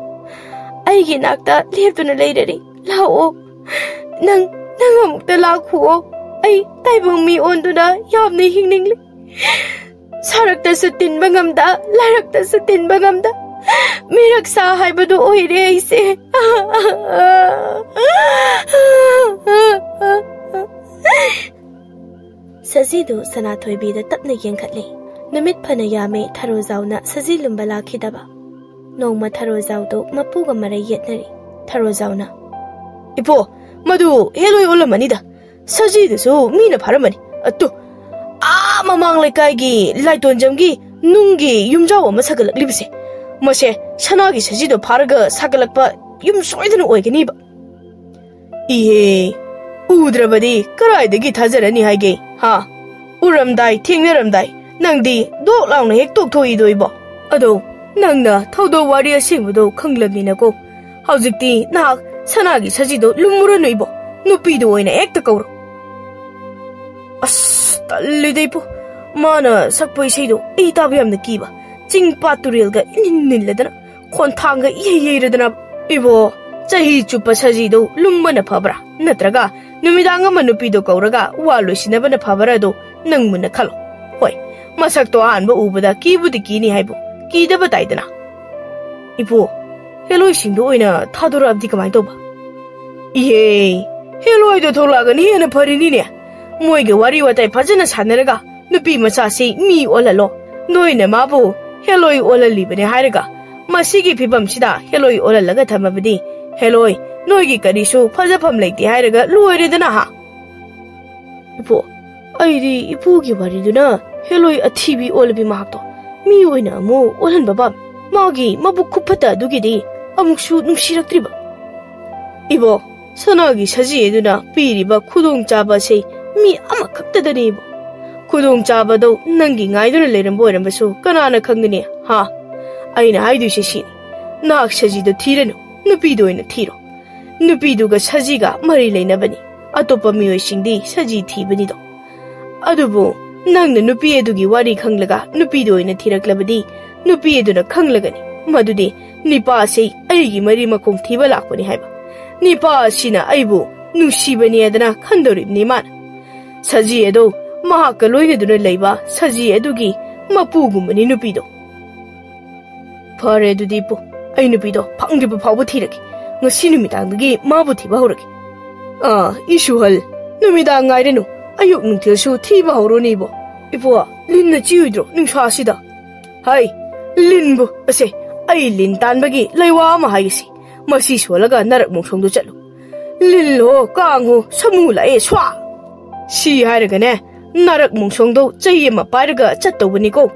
ꯑꯩꯒꯤ ꯅꯥꯛꯇ ꯂꯦꯞꯇꯨꯅ ꯂꯩꯔꯔꯤ꯫ ꯂꯥꯛꯑꯣ, ꯅꯪ, ꯅꯪ ꯑꯃꯨꯛꯇ ꯂꯥꯛꯈꯨꯑꯣ꯫ ꯑꯩ ꯇꯥꯏꯕꯪ ꯃꯤ ꯑꯣꯟꯗꯨꯅ ꯌꯥꯝꯅ ꯍꯤꯡꯅꯤꯡꯂꯤ꯫ ꯁꯔꯛꯇꯁꯨ ꯇꯤꯟꯕ ꯉꯝꯗ, ꯂꯥꯏꯔꯛꯇꯁꯨ ꯇꯤꯟꯕ ꯉꯝꯗ, ꯃꯤꯔꯛ ꯁꯥ ꯍꯥꯏꯕꯗꯨ ꯑꯣꯏꯔꯦ ꯑꯩꯁꯦ꯫" ꯁꯖꯤꯗꯨ ꯁꯅꯥꯊꯣꯏꯕꯤꯗ ꯇꯞꯅ ꯌꯦꯡꯈꯠꯂꯤ꯫ ꯅꯨꯃꯤꯠ ꯐꯅ ꯌꯥꯝꯃꯦ ꯊꯔꯣꯖꯥꯎꯅ ꯁꯖꯤ ꯂꯨꯝꯕ ꯂꯥꯛꯈꯤꯗꯕ꯫ ꯅꯣꯡꯃ ꯊꯔꯣꯖꯥꯎꯗꯨ ꯃꯄꯨꯒ ꯃꯔꯩ ꯌꯦꯠꯅꯔꯤ꯫ ꯊꯔꯣꯖꯥꯎꯅ, "ꯏꯄꯣ, ꯃꯗꯨ ꯍꯦꯂꯣꯏ ꯑꯣꯜꯂꯝꯃꯅꯤꯗ꯫ ꯁꯖꯤꯗꯨꯁꯨ ꯃꯤꯅ ꯐꯥꯔꯝꯃꯅꯤ꯫ ꯑꯠꯇꯨ, ꯑꯥ!" ꯃꯃꯥꯡ ꯂꯩꯀꯥꯏꯒꯤ ꯂꯥꯏꯇꯣꯟꯖꯝꯒꯤ ꯅꯨꯡꯒꯤ ꯌꯨꯝꯖꯥꯎ ꯑꯃ ꯁꯥꯒꯠꯂꯛꯂꯤꯕꯁꯦ, ꯃꯁꯦ ꯁꯅꯥꯒꯤ ꯁꯖꯤꯗꯣ ꯐꯥꯔꯒ ꯁꯥꯒꯠꯂꯛꯄ ꯌꯨꯝ ꯁꯣꯏꯗꯅ ꯑꯣꯏꯒꯅꯤꯕ꯫ ꯏꯍꯦ, ꯎꯗ꯭ꯔꯕꯗꯤ ꯀꯔꯥꯏꯗꯒꯤ ꯊꯥꯖꯔꯅꯤ ꯍꯥꯏꯒꯦ, ꯍꯥ? ꯎꯔꯝꯗꯥꯏ, ꯊꯦꯡꯅꯔꯝꯗꯥꯏ, ꯅꯪꯗꯤ ꯗꯣꯛ ꯂꯥꯎꯅ ꯍꯦꯛ ꯇꯣꯛꯊꯣꯛꯏꯗꯣ ꯏꯕꯣ꯫ ꯑꯗꯣ ꯅꯪꯅ ꯊꯧꯗꯣꯛ ꯋꯥꯔꯤ ꯑꯁꯦꯡꯕꯗꯣ ꯈꯪꯂꯕꯅꯤꯅꯀꯣ, ꯍꯧꯖꯤꯛꯇꯤ ꯅꯍꯥꯛ ꯁꯅꯥꯒꯤ ꯁꯖꯤꯗꯣ ꯂꯨꯝꯃꯨꯔꯅꯨ ꯏꯕꯣ, ꯅꯨꯄꯤꯗꯣ ꯑꯣꯏꯅ ꯍꯦꯛꯇ ꯀꯧꯔꯣ꯫ ꯑꯁ, ꯇꯜꯂꯤꯗ ꯏꯄꯨ꯫ ꯃꯥꯅ ꯁꯛꯄ ꯏꯁꯩꯗꯣ ꯑꯩ ꯇꯥꯕ ꯌꯥꯝꯅ ꯀꯤꯕ꯫ ꯆꯤꯡ ꯄꯥꯠ ꯇꯨꯔꯦꯜꯒ ꯏꯅꯤꯟ ꯅꯤꯜꯂꯗꯅ, ꯈꯣꯟꯊꯥꯡꯒ ꯏꯍꯩ ꯍꯩꯔꯗꯅ꯫ ꯏꯕꯣ, ꯆꯍꯤ ꯆꯨꯞꯄ ꯁꯖꯤꯗꯣ ꯂꯨꯝꯕꯅ ꯐꯕ꯭ꯔꯥ? ꯅꯠꯇ꯭ꯔꯒ ꯅꯨꯃꯤꯗꯥꯡ ꯑꯃ ꯅꯨꯄꯤꯗꯣ ꯀꯧꯔꯒ ꯋꯥ ꯂꯣꯏꯁꯤꯟꯅꯕꯅ ꯐꯕ꯭ꯔꯥ? ꯑꯗꯣ ꯅꯪ ꯃꯨꯟꯅ ꯈꯜꯂꯣ꯫ ꯍꯣꯏ, ꯃꯁꯛꯇꯣ ꯑꯍꯥꯟꯕ ꯎꯕꯗ ꯀꯤꯕꯨꯗꯤ ꯀꯤꯅꯤ ꯍꯥꯏꯕꯨ, ꯀꯤꯗꯕ ꯇꯥꯏꯗꯅ꯫ ꯏꯄꯨ, ꯍꯦꯂꯣꯏꯁꯤꯡꯗꯣ ꯑꯣꯏꯅ ꯊꯥꯗꯣꯔꯛꯑꯕꯗꯤ ꯀꯃꯥꯏꯅ ꯇꯧꯕ? ꯏꯍꯦ, ꯍꯦꯂꯣꯏꯗꯣ ꯊꯣꯛꯂꯛꯑꯒꯅ ꯍꯦꯟꯅ ꯐꯔꯤꯅꯤꯅꯦ꯫ ꯃꯣꯏꯒ ꯋꯥꯔꯤ ꯋꯥꯇꯥꯏ ꯐꯖꯅ ꯁꯥꯟꯅꯔꯒ ꯅꯨꯄꯤ ꯃꯆꯥꯁꯤ ꯃꯤ ꯑꯣꯜꯍꯜꯂꯣ꯫ ꯅꯣꯏꯅ ꯃꯥꯕꯨ ꯍꯦꯂꯣꯏ ꯑꯣꯜꯍꯜꯂꯤꯕꯅꯦ ꯍꯥꯏꯔꯒ, ꯃꯁꯤꯒꯤ ꯐꯤꯕꯝꯁꯤꯗ ꯍꯦꯂꯣꯏ ꯑꯣꯜꯍꯜꯂꯒ ꯊꯝꯃꯕꯗꯤ, ꯍꯦꯂꯣꯏ, ꯅꯣꯏꯒꯤ ꯀꯔꯤꯁꯨ ꯐꯖꯐꯝ ꯂꯩꯇꯦ ꯍꯥꯏꯔꯒ ꯂꯣꯏꯔꯦꯗꯅ, ꯍꯥ? ꯏꯄꯨ, ꯑꯩꯗꯤ ꯏꯄꯨꯒꯤ ꯋꯥꯔꯤꯗꯨꯅ ꯍꯦꯂꯣꯏ ꯑꯊꯤꯕꯤ ꯑꯣꯜꯂꯕꯤ ꯃꯍꯥꯛꯇꯣ ꯃꯤ ꯑꯣꯏꯅ ꯑꯃꯨꯛ ꯑꯣꯜꯍꯟꯕ ꯄꯥꯝꯃꯤ꯫ ꯃꯥꯒꯤ ꯃꯕꯨꯛ ꯈꯨꯐꯠꯇ ꯑꯗꯨꯒꯤꯗꯤ ꯑꯃꯨꯛꯁꯨ ꯅꯨꯡꯁꯤꯔꯛꯇ꯭ꯔꯤꯕ꯫ ꯏꯕꯣ, ꯁꯅꯥꯒꯤ ꯁꯖꯤ ꯑꯗꯨꯅ ꯄꯤꯔꯤꯕ ꯈꯨꯗꯣꯡꯆꯥꯕ ꯑꯁꯤ ꯃꯤ ꯑꯃꯈꯛꯇꯗꯅꯤ ꯏꯕꯣ꯫ ꯈꯨꯗꯣꯡꯆꯥꯕꯗꯣ ꯅꯪꯒꯤ ꯉꯥꯏꯗꯨꯅ ꯂꯩꯔꯝꯕ ꯑꯣꯏꯔꯝꯕꯁꯨ ꯀꯅꯥꯅ ꯈꯪꯒꯅꯤ, ꯍꯥ? ꯑꯩꯅ ꯍꯥꯏꯗꯣꯏꯁꯦ ꯁꯤꯅꯤ, ꯅꯍꯥꯛ ꯁꯖꯤꯗꯣ ꯊꯤꯔꯅꯨ, ꯅꯨꯄꯤꯗꯣ ꯑꯣꯏꯅ ꯊꯤꯔꯣ꯫ ꯅꯨꯄꯤꯗꯨꯒ ꯁꯖꯤꯒ ꯃꯔꯤ ꯂꯩꯅꯕꯅꯤ꯫ ꯑꯇꯣꯞꯄ ꯃꯤꯑꯣꯏꯁꯤꯡꯗꯤ ꯁꯖꯤ ꯊꯤꯕꯅꯤꯗꯣ꯫ ꯑꯗꯨꯕꯨ ꯅꯪꯅ ꯅꯨꯄꯤ ꯑꯗꯨꯒꯤ ꯋꯥꯔꯤ ꯈꯪꯂꯒ ꯅꯨꯄꯤꯗꯨ ꯑꯣꯏꯅ ꯊꯤꯔꯛꯂꯕꯗꯤ, ꯅꯨꯄꯤ ꯑꯗꯨꯅ ꯈꯪꯂꯒꯅꯤ ꯃꯗꯨꯗꯤ ꯅꯤꯄꯥ ꯑꯁꯤ ꯑꯩꯒꯤ ꯃꯔꯤ ꯃꯈꯣꯡ ꯊꯤꯕ ꯂꯥꯛꯄꯅꯤ ꯍꯥꯏꯕ꯫ ꯅꯤꯄꯥ ꯑꯁꯤꯅ ꯑꯩꯕꯨ ꯅꯨꯡꯁꯤꯕꯅꯤ ꯍꯥꯏꯗꯅ ꯈꯟꯗꯧꯔꯤꯕꯅꯤ ꯃꯥꯅ꯫ ꯁꯖꯤ ꯑꯗꯨ ꯃꯍꯥꯛꯀ ꯂꯣꯏꯅꯗꯨꯅ ꯂꯩꯕ ꯁꯖꯤ ꯑꯗꯨꯒꯤ ꯃꯄꯨꯒꯨꯝꯕꯅꯤ ꯅꯨꯄꯤꯗꯣ꯫ ꯐꯔꯦ, ꯑꯗꯨꯗꯤ ꯏꯄꯨ, ꯑꯩ ꯅꯨꯄꯤꯗꯣ ꯐꯪꯗ꯭ꯔꯤꯕ ꯐꯥꯎꯕ ꯊꯤꯔꯒꯦ꯫ ꯉꯁꯤ ꯅꯨꯃꯤꯗꯥꯡꯗꯒꯤ ꯃꯥꯕꯨ ꯊꯤꯕ ꯍꯧꯔꯒꯦ꯫ ꯑꯥ, ꯏꯁꯨꯍꯜ, ꯅꯨꯃꯤꯗꯥꯡ ꯉꯥꯏꯔꯅꯨ, ꯑꯌꯨꯛ ꯅꯨꯡꯊꯤꯜꯁꯨ ꯊꯤꯕ ꯍꯧꯔꯣꯅꯦ ꯏꯕꯣ꯫ ꯏꯄꯨ, ꯂꯤꯟꯅ ꯆꯤꯛꯑꯣꯏꯗ꯭ꯔꯣ ꯅꯨꯡꯁꯥꯁꯤꯗ? ꯍꯩ, ꯂꯤꯟꯕꯨ, ꯑꯁꯦ, ꯑꯩ ꯂꯤꯟ ꯇꯥꯟꯕꯒꯤ ꯂꯩꯋꯥ ꯑꯃ ꯍꯥꯏꯒꯦꯁꯤ꯫ ꯃꯁꯤ ꯁꯣꯜꯂꯒ ꯅꯔꯛ ꯃꯣꯡꯁꯣꯡꯗ ꯆꯠꯂꯨ꯫ ꯂꯤꯜꯍꯣ, ꯀꯥꯡꯍꯣ, ꯁꯃꯨ ꯂꯥꯛꯑꯦ, ꯁ꯭ꯋꯥ! ꯁꯤ ꯍꯥꯏꯔꯒꯅꯦ, ꯅꯥꯔꯛ ꯃꯣꯡꯁꯣꯡꯗꯣ ꯆꯩ ꯑꯃ ꯄꯥꯏꯔꯒ ꯆꯠꯇꯧꯕꯅꯤꯀꯣ꯫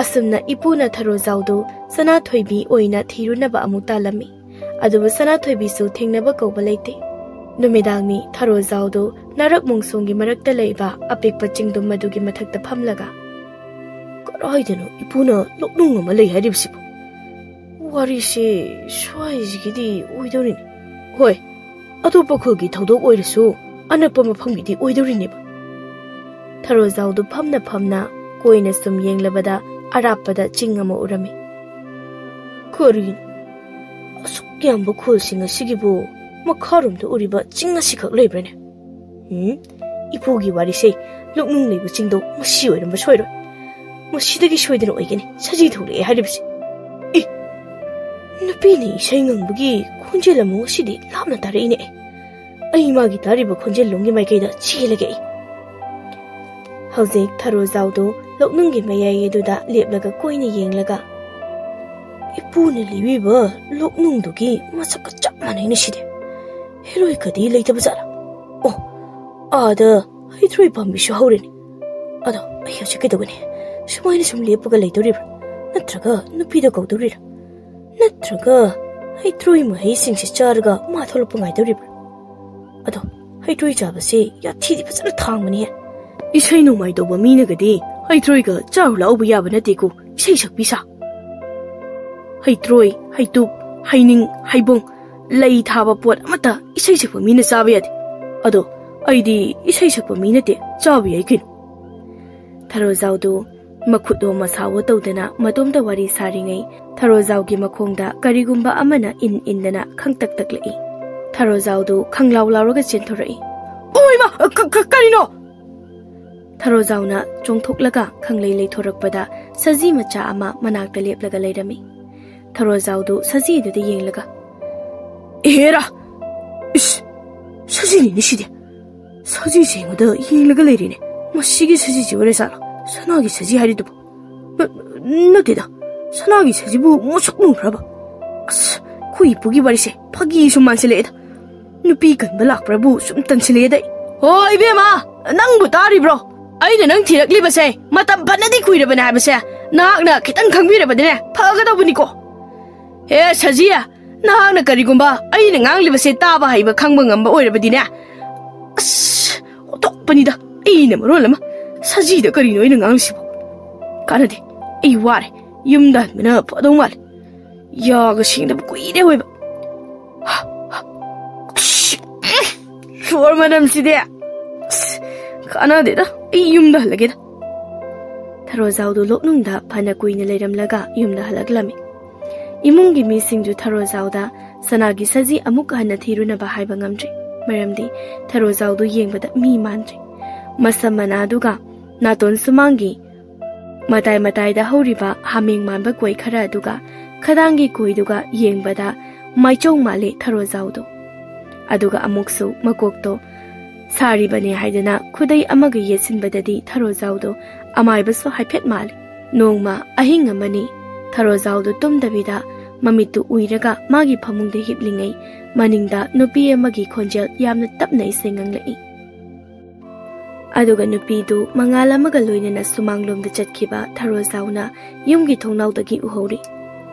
ꯑꯁꯨꯝꯅ ꯏꯄꯨꯅ ꯊꯔꯣꯖꯥꯎꯗꯨ ꯁꯅꯥꯊꯣꯏꯕꯤ ꯑꯣꯏꯅ ꯊꯤꯔꯨꯅꯕ ꯑꯃꯨꯛ ꯇꯥꯜꯂꯝꯃꯤ꯫ ꯑꯗꯨꯕꯨ ꯁꯅꯥꯊꯣꯏꯕꯤꯁꯨ ꯊꯦꯡꯅꯕ ꯀꯧꯕ ꯂꯩꯇꯦ꯫ ꯅꯨꯃꯤꯗꯥꯡꯅꯤ꯫ ꯊꯔꯣꯖꯥꯎꯗꯨ ꯅꯥꯔꯛ ꯃꯣꯡꯁꯣꯡꯒꯤ ꯃꯔꯛꯇ ꯂꯩꯕ ꯑꯄꯤꯛꯄ ꯆꯤꯡꯗꯨꯝ ꯑꯗꯨꯒꯤ ꯃꯊꯛꯇ ꯐꯝꯂꯒ, "ꯀꯗꯥꯏꯗꯅꯣ ꯏꯄꯨꯅ ꯂꯣꯛꯅꯨꯡ ꯑꯃ ꯂꯩ ꯍꯥꯏꯔꯤꯕꯁꯤꯕꯨ? ꯋꯥꯔꯤꯁꯦ ꯁ꯭ꯋꯥꯏꯁꯤꯒꯤꯗꯤ ꯑꯣꯏꯗꯧꯔꯤꯅꯤ꯫ ꯍꯣꯏ, ꯑꯇꯣꯞꯄ ꯈꯨꯜꯒꯤ ꯊꯧꯗꯣꯛ ꯑꯣꯏꯔꯁꯨ ꯑꯅꯛꯄ ꯃꯐꯝꯒꯤꯗꯤ ꯑꯣꯏꯗꯧꯔꯤꯅꯦꯕ꯫" ꯊꯔꯣꯖꯥꯎꯗꯨ ꯐꯝꯅ ꯐꯝꯅ ꯀꯣꯏꯅ ꯁꯨꯝ ꯌꯦꯡꯂꯕꯗ ꯑꯔꯥꯞꯄꯗ ꯆꯤꯡ ꯑꯃ ꯎꯔꯝꯃꯤ꯫ "ꯀꯔꯤꯅꯣ? ꯑꯁꯨꯛ ꯌꯥꯝꯕ ꯈꯨꯜꯁꯤꯡ ꯑꯁꯤꯒꯤꯕꯨ ꯃꯈꯥꯔꯣꯝꯗ ꯎꯔꯤꯕ ꯆꯤꯡ ꯑꯁꯤꯈꯛ ꯂꯩꯕ꯭ꯔꯥꯅꯦ? ꯎꯝ, ꯏꯄꯨꯒꯤ ꯋꯥꯔꯤꯁꯦ, ꯂꯣꯛꯅꯨꯡ ꯂꯩꯕ ꯆꯤꯡꯗꯣ ꯃꯁꯤ ꯑꯣꯏꯔꯝꯕ ꯁꯣꯏꯔꯣꯏ꯫ ꯃꯁꯤꯗꯒꯤ ꯁꯣꯏꯗꯅ ꯑꯣꯏꯒꯅꯤ ꯁꯖꯤ ꯊꯣꯛꯂꯛꯑꯦ ꯍꯥꯏꯔꯤꯕꯁꯦ꯫ ꯏ! ꯅꯨꯄꯤꯅ ꯏꯁꯩ ꯉꯪꯕꯒꯤ ꯈꯣꯟꯖꯦꯜ ꯑꯃ ꯉꯁꯤꯗꯤ ꯂꯥꯞꯅ ꯇꯥꯔꯛꯏꯅꯦ꯫ ꯑꯩ ꯃꯥꯒꯤ ꯇꯥꯔꯤꯕ ꯈꯣꯟꯖꯦꯜ ꯂꯣꯝꯒꯤ ꯃꯥꯏꯀꯩꯗ ꯆꯦꯜꯂꯒꯦ ꯑꯩ꯫" ꯍꯧꯖꯤꯛ ꯊꯔꯣꯖꯥꯎꯗꯨ ꯂꯣꯛꯅꯨꯡꯒꯤ ꯃꯌꯥꯏ ꯑꯗꯨꯗ ꯂꯦꯞꯂꯒ ꯀꯣꯏꯅ ꯌꯦꯡꯂꯒ, "ꯏꯄꯨꯅ ꯂꯤꯕꯤꯕ ꯂꯣꯛꯅꯨꯡꯗꯨꯒꯤ ꯃꯁꯛꯀ ꯆꯞ ꯃꯥꯟꯅꯩꯅꯦ ꯁꯤꯗꯤ꯫ ꯍꯦꯂꯣꯏꯀꯗꯤ ꯂꯩꯇꯕ ꯖꯥꯠꯂꯥ? ꯑꯣ, ꯑꯥꯗ ꯍꯩꯇ꯭ꯔꯣꯏ ꯄꯥꯝꯕꯤꯁꯨ ꯍꯧꯔꯦꯅꯦ꯫ ꯑꯗꯣ ꯑꯩ ꯍꯧꯖꯤꯛ ꯀꯩꯗꯧꯒꯅꯤ? ꯁꯨꯃꯥꯏꯅ ꯁꯨꯝ ꯂꯦꯞꯄꯒ ꯂꯩꯗꯧꯔꯤꯕ꯭ꯔꯥ? ꯅꯠꯇ꯭ꯔꯒ ꯅꯨꯄꯤꯗ ꯀꯧꯗꯧꯔꯤꯔꯥ? ꯅꯠꯇ꯭ꯔꯒ ꯍꯩꯇ꯭ꯔꯣꯏ ꯃꯍꯩꯁꯤꯡꯁꯦ ꯆꯥꯔꯒ ꯃꯥ ꯊꯣꯛꯂꯛꯄ ꯉꯥꯏꯗꯧꯔꯤꯕ꯭ꯔꯥ? ꯑꯗꯣ ꯍꯩꯇ꯭ꯔꯣꯏ ꯆꯥꯕꯁꯦ ꯌꯥꯊꯤꯗꯤ ꯐꯖꯅ ꯊꯥꯡꯕꯅꯤꯍꯦ꯫ ꯏꯁꯩ ꯅꯣꯡꯃꯥꯏ ꯇꯧꯕ ꯃꯤꯅꯒꯗꯤ ꯍꯩꯇ꯭ꯔꯣꯏꯒ ꯆꯥꯔꯨ ꯂꯥꯛꯎꯕ ꯌꯥꯕ ꯅꯠꯇꯦꯀꯣ, ꯏꯁꯩ ꯁꯛꯄꯤ ꯁꯥ꯫ ꯍꯩꯇ꯭ꯔꯣꯏ, ꯍꯩꯇꯨꯞ, ꯍꯩꯅꯤꯡ, ꯍꯩꯕꯣꯡ, ꯂꯩ ꯊꯥꯕ ꯄꯣꯠ ꯑꯃꯠꯇ ꯏꯁꯩ ꯁꯛꯄ ꯃꯤꯅ ꯆꯥꯕ ꯌꯥꯗꯦ꯫ ꯑꯗꯣ ꯑꯩꯗꯤ ꯏꯁꯩ ꯁꯛꯄ ꯃꯤ ꯅꯠꯇꯦ, ꯆꯥꯕ ꯌꯥꯏ ꯀꯩꯅꯣ꯫" ꯊꯔꯣꯖꯥꯎꯗꯨ ꯃꯈꯨꯠ ꯑꯣ ꯃꯁꯥꯋꯣ ꯇꯧꯗꯅ ꯃꯇꯣꯝꯇ ꯋꯥꯔꯤ ꯁꯥꯔꯤꯉꯩ ꯊꯔꯣꯖꯥꯎꯒꯤ ꯃꯈꯣꯡꯗ ꯀꯔꯤꯒꯨꯝꯕ ꯑꯃꯅ ꯏꯟ ꯏꯟꯗꯅ ꯈꯪꯇꯛ ꯇꯛꯂꯛꯏ꯫ ꯊꯔꯣꯖꯥꯎꯗꯨ ꯈꯪꯂꯥꯎ ꯂꯥꯎꯔꯒ ꯆꯦꯟꯊꯣꯔꯛꯏ꯫ "ꯑꯣꯏꯃ! ꯀ-, ꯀ-, ꯀꯔꯤꯅꯣ?" ꯊꯔꯣꯖꯥꯎꯅ ꯆꯣꯡꯊꯣꯛꯂꯒ ꯈꯪꯂꯩ ꯂꯩꯊꯣꯔꯛꯄꯗ ꯁꯖꯤ ꯃꯆꯥ ꯑꯃ ꯃꯅꯥꯛꯇ ꯂꯦꯞꯂꯒ ꯂꯩꯔꯝꯃꯤ꯫ ꯊꯔꯣꯖꯥꯎꯗꯨ ꯁꯖꯤꯗꯨꯗ ꯌꯦꯡꯂꯒ, "ꯑꯦꯔꯥ! ꯏꯁ! ꯁꯖꯤꯅꯤꯅꯦ ꯁꯤꯗꯤ꯫ ꯁꯖꯤꯁꯦ ꯑꯩꯉꯣꯟꯗ ꯌꯦꯡꯂꯒ ꯂꯩꯔꯦꯅꯦ꯫ ꯃꯁꯤꯒꯤ ꯁꯖꯤꯁꯤ ꯑꯣꯏꯔ ꯖꯥꯠꯂꯥ? ꯁꯅꯥꯒꯤ ꯁꯖꯤ ꯍꯥꯏꯔꯤꯗꯨꯕꯨ? ꯅ-, ꯅꯠꯇꯦꯗ, ꯁꯅꯥꯒꯤ ꯁꯖꯤꯕꯨ ꯃꯨꯁꯨꯛ ꯃꯨꯕ꯭ꯔꯕ? ꯑꯁ, ꯑꯩꯈꯣꯏ ꯏꯄꯨꯒꯤ ꯋꯥꯔꯤꯁꯦ ꯐꯥꯒꯤ ꯁꯨꯝ ꯃꯥꯟꯁꯤꯜꯂꯛꯑꯦꯗ꯫ ꯅꯨꯄꯤ ꯀꯟꯕ ꯂꯥꯛꯄ꯭ꯔꯕꯨ ꯁꯨꯝ ꯇꯟꯁꯤꯜꯂꯛꯑꯦꯗ ꯑꯩ꯫ ꯍꯣ, ꯏꯕꯦꯝꯃ!" ꯅꯪꯕꯨ ꯇꯥꯔꯤꯕ꯭ꯔꯣ? ꯑꯩꯅ ꯅꯪ ꯊꯤꯔꯛꯂꯤꯕꯁꯦ ꯃꯇꯝ ꯐꯅꯗꯤ ꯀꯨꯏꯔꯕꯅꯦ ꯍꯥꯏꯕꯁꯦ ꯅꯍꯥꯛꯅ ꯈꯤꯇꯪ ꯈꯪꯕꯤꯔꯕꯗꯤꯅꯦ ꯐꯒꯗꯧꯕꯅꯤꯀꯣ꯫ ꯍꯦ ꯁꯖꯤ, ꯅꯍꯥꯛꯅ ꯀꯔꯤꯒꯨꯝꯕ ꯑꯩꯅ ꯉꯥꯡꯂꯤꯕꯁꯦ ꯇꯥꯕ ꯍꯩꯕ ꯈꯪꯕ ꯉꯝꯕ ꯑꯣꯏꯔꯕꯗꯤꯅꯦ꯫ ꯑꯁ, ꯑꯣꯟꯊꯣꯛꯄꯅꯤꯗ꯫ ꯑꯩꯅ ꯃꯔꯣꯜ ꯑꯃ, ꯁꯖꯤꯗ ꯀꯔꯤꯅꯣ ꯑꯩꯅ ꯉꯥꯡꯂꯤꯁꯤꯕꯣ? ꯀꯥꯟꯅꯗꯦ꯫ ꯑꯩ ꯋꯥꯔꯦ꯫ ꯌꯨꯝꯗ ꯍꯟꯕꯅ ꯐꯗꯧ ꯃꯥꯜꯂꯦ꯫ ꯌꯥꯒ ꯁꯦꯡꯗꯕ ꯀꯨꯏꯔꯦ ꯑꯣꯏꯕ꯫ ꯁꯣꯔ ꯃꯅꯝꯁꯤꯗꯤ꯫ ꯑꯁ, ꯀꯥꯟꯅꯗꯦꯗ꯫ ꯑꯩ ꯌꯨꯝꯗ ꯍꯜꯂꯒꯦꯗ꯫ ꯊꯔꯣꯖꯥꯎꯗꯨ ꯂꯣꯛꯅꯨꯡꯗ ꯐꯅ ꯀꯨꯏꯅ ꯂꯩꯔꯝꯂꯒ ꯌꯨꯝꯗ ꯍꯜꯂꯛꯂꯝꯃꯤ꯫ ꯏꯃꯨꯡꯒꯤ ꯃꯤꯁꯤꯡꯗꯨ ꯊꯔꯣꯖꯥꯎꯗ ꯁꯅꯥꯒꯤ ꯁꯖꯤ ꯑꯃꯨꯛ ꯍꯟꯅ ꯊꯤꯔꯨꯅꯕ ꯍꯥꯏꯕ ꯉꯝꯗ꯭ꯔꯤ꯫ ꯃꯔꯝꯗꯤ ꯊꯔꯣꯖꯥꯎꯗꯨ ꯌꯦꯡꯕꯗ ꯃꯤ ꯃꯥꯟꯗ꯭ꯔꯤ꯫ ꯃꯁꯝ ꯃꯅꯥꯗꯨꯒ ꯅꯥꯇꯣꯟ ꯁꯨꯃꯥꯡꯒꯤ ꯃꯇꯥꯏ ꯃꯇꯥꯏꯗ ꯍꯧꯔꯤꯕ ꯍꯥꯃꯦꯡ ꯃꯥꯟꯕ ꯀꯣꯏ ꯈꯔ ꯑꯗꯨꯒ ꯈꯗꯥꯡꯒꯤ ꯀꯣꯏꯗꯨꯒ ꯌꯦꯡꯕꯗ ꯃꯥꯏꯆꯧ ꯃꯥꯜꯂꯦ ꯊꯔꯣꯖꯥꯎꯗꯣ꯫ ꯑꯗꯨꯒ ꯑꯃꯨꯛꯁꯨ ꯃꯀꯣꯛꯇꯣ ꯁꯥꯔꯤꯕꯅꯦ ꯍꯥꯏꯗꯅ ꯈꯨꯗꯩ ꯑꯃꯒ ꯌꯦꯠꯁꯤꯟꯕꯗꯗꯤ ꯊꯔꯣꯖꯥꯎꯗꯣ ꯑꯃꯥꯏꯕꯁꯨ ꯍꯥꯏꯐꯦꯠ ꯃꯥꯜꯂꯤ꯫ ꯅꯣꯡꯃ ꯑꯍꯤꯡ ꯑꯃꯅꯤ ꯊꯔꯣꯖꯥꯎꯗꯣ ꯇꯨꯝꯗꯕꯤꯗ ꯃꯃꯤꯠꯇꯨ ꯎꯏꯔꯒ ꯃꯥꯒꯤ ꯐꯃꯨꯡꯗ ꯍꯤꯞꯂꯤꯉꯩ ꯃꯅꯤꯡꯗ ꯅꯨꯄꯤ ꯑꯃꯒꯤ ꯈꯣꯟꯖꯦꯜ ꯌꯥꯝꯅ ꯇꯞꯅ ꯏꯁꯩ ꯉꯪꯂꯛꯏ꯫ ꯑꯗꯨꯒ ꯅꯨꯄꯤꯗꯨ ꯃꯉꯥꯜ ꯑꯃꯒ ꯂꯣꯏꯅꯅ ꯁꯨꯃꯥꯡꯂꯣꯝꯗ ꯆꯠꯈꯤꯕ ꯊꯔꯣꯖꯥꯎꯅ ꯌꯨꯝꯒꯤ ꯊꯣꯡꯅꯥꯎꯗꯒꯤ ꯎꯍꯧꯔꯤ꯫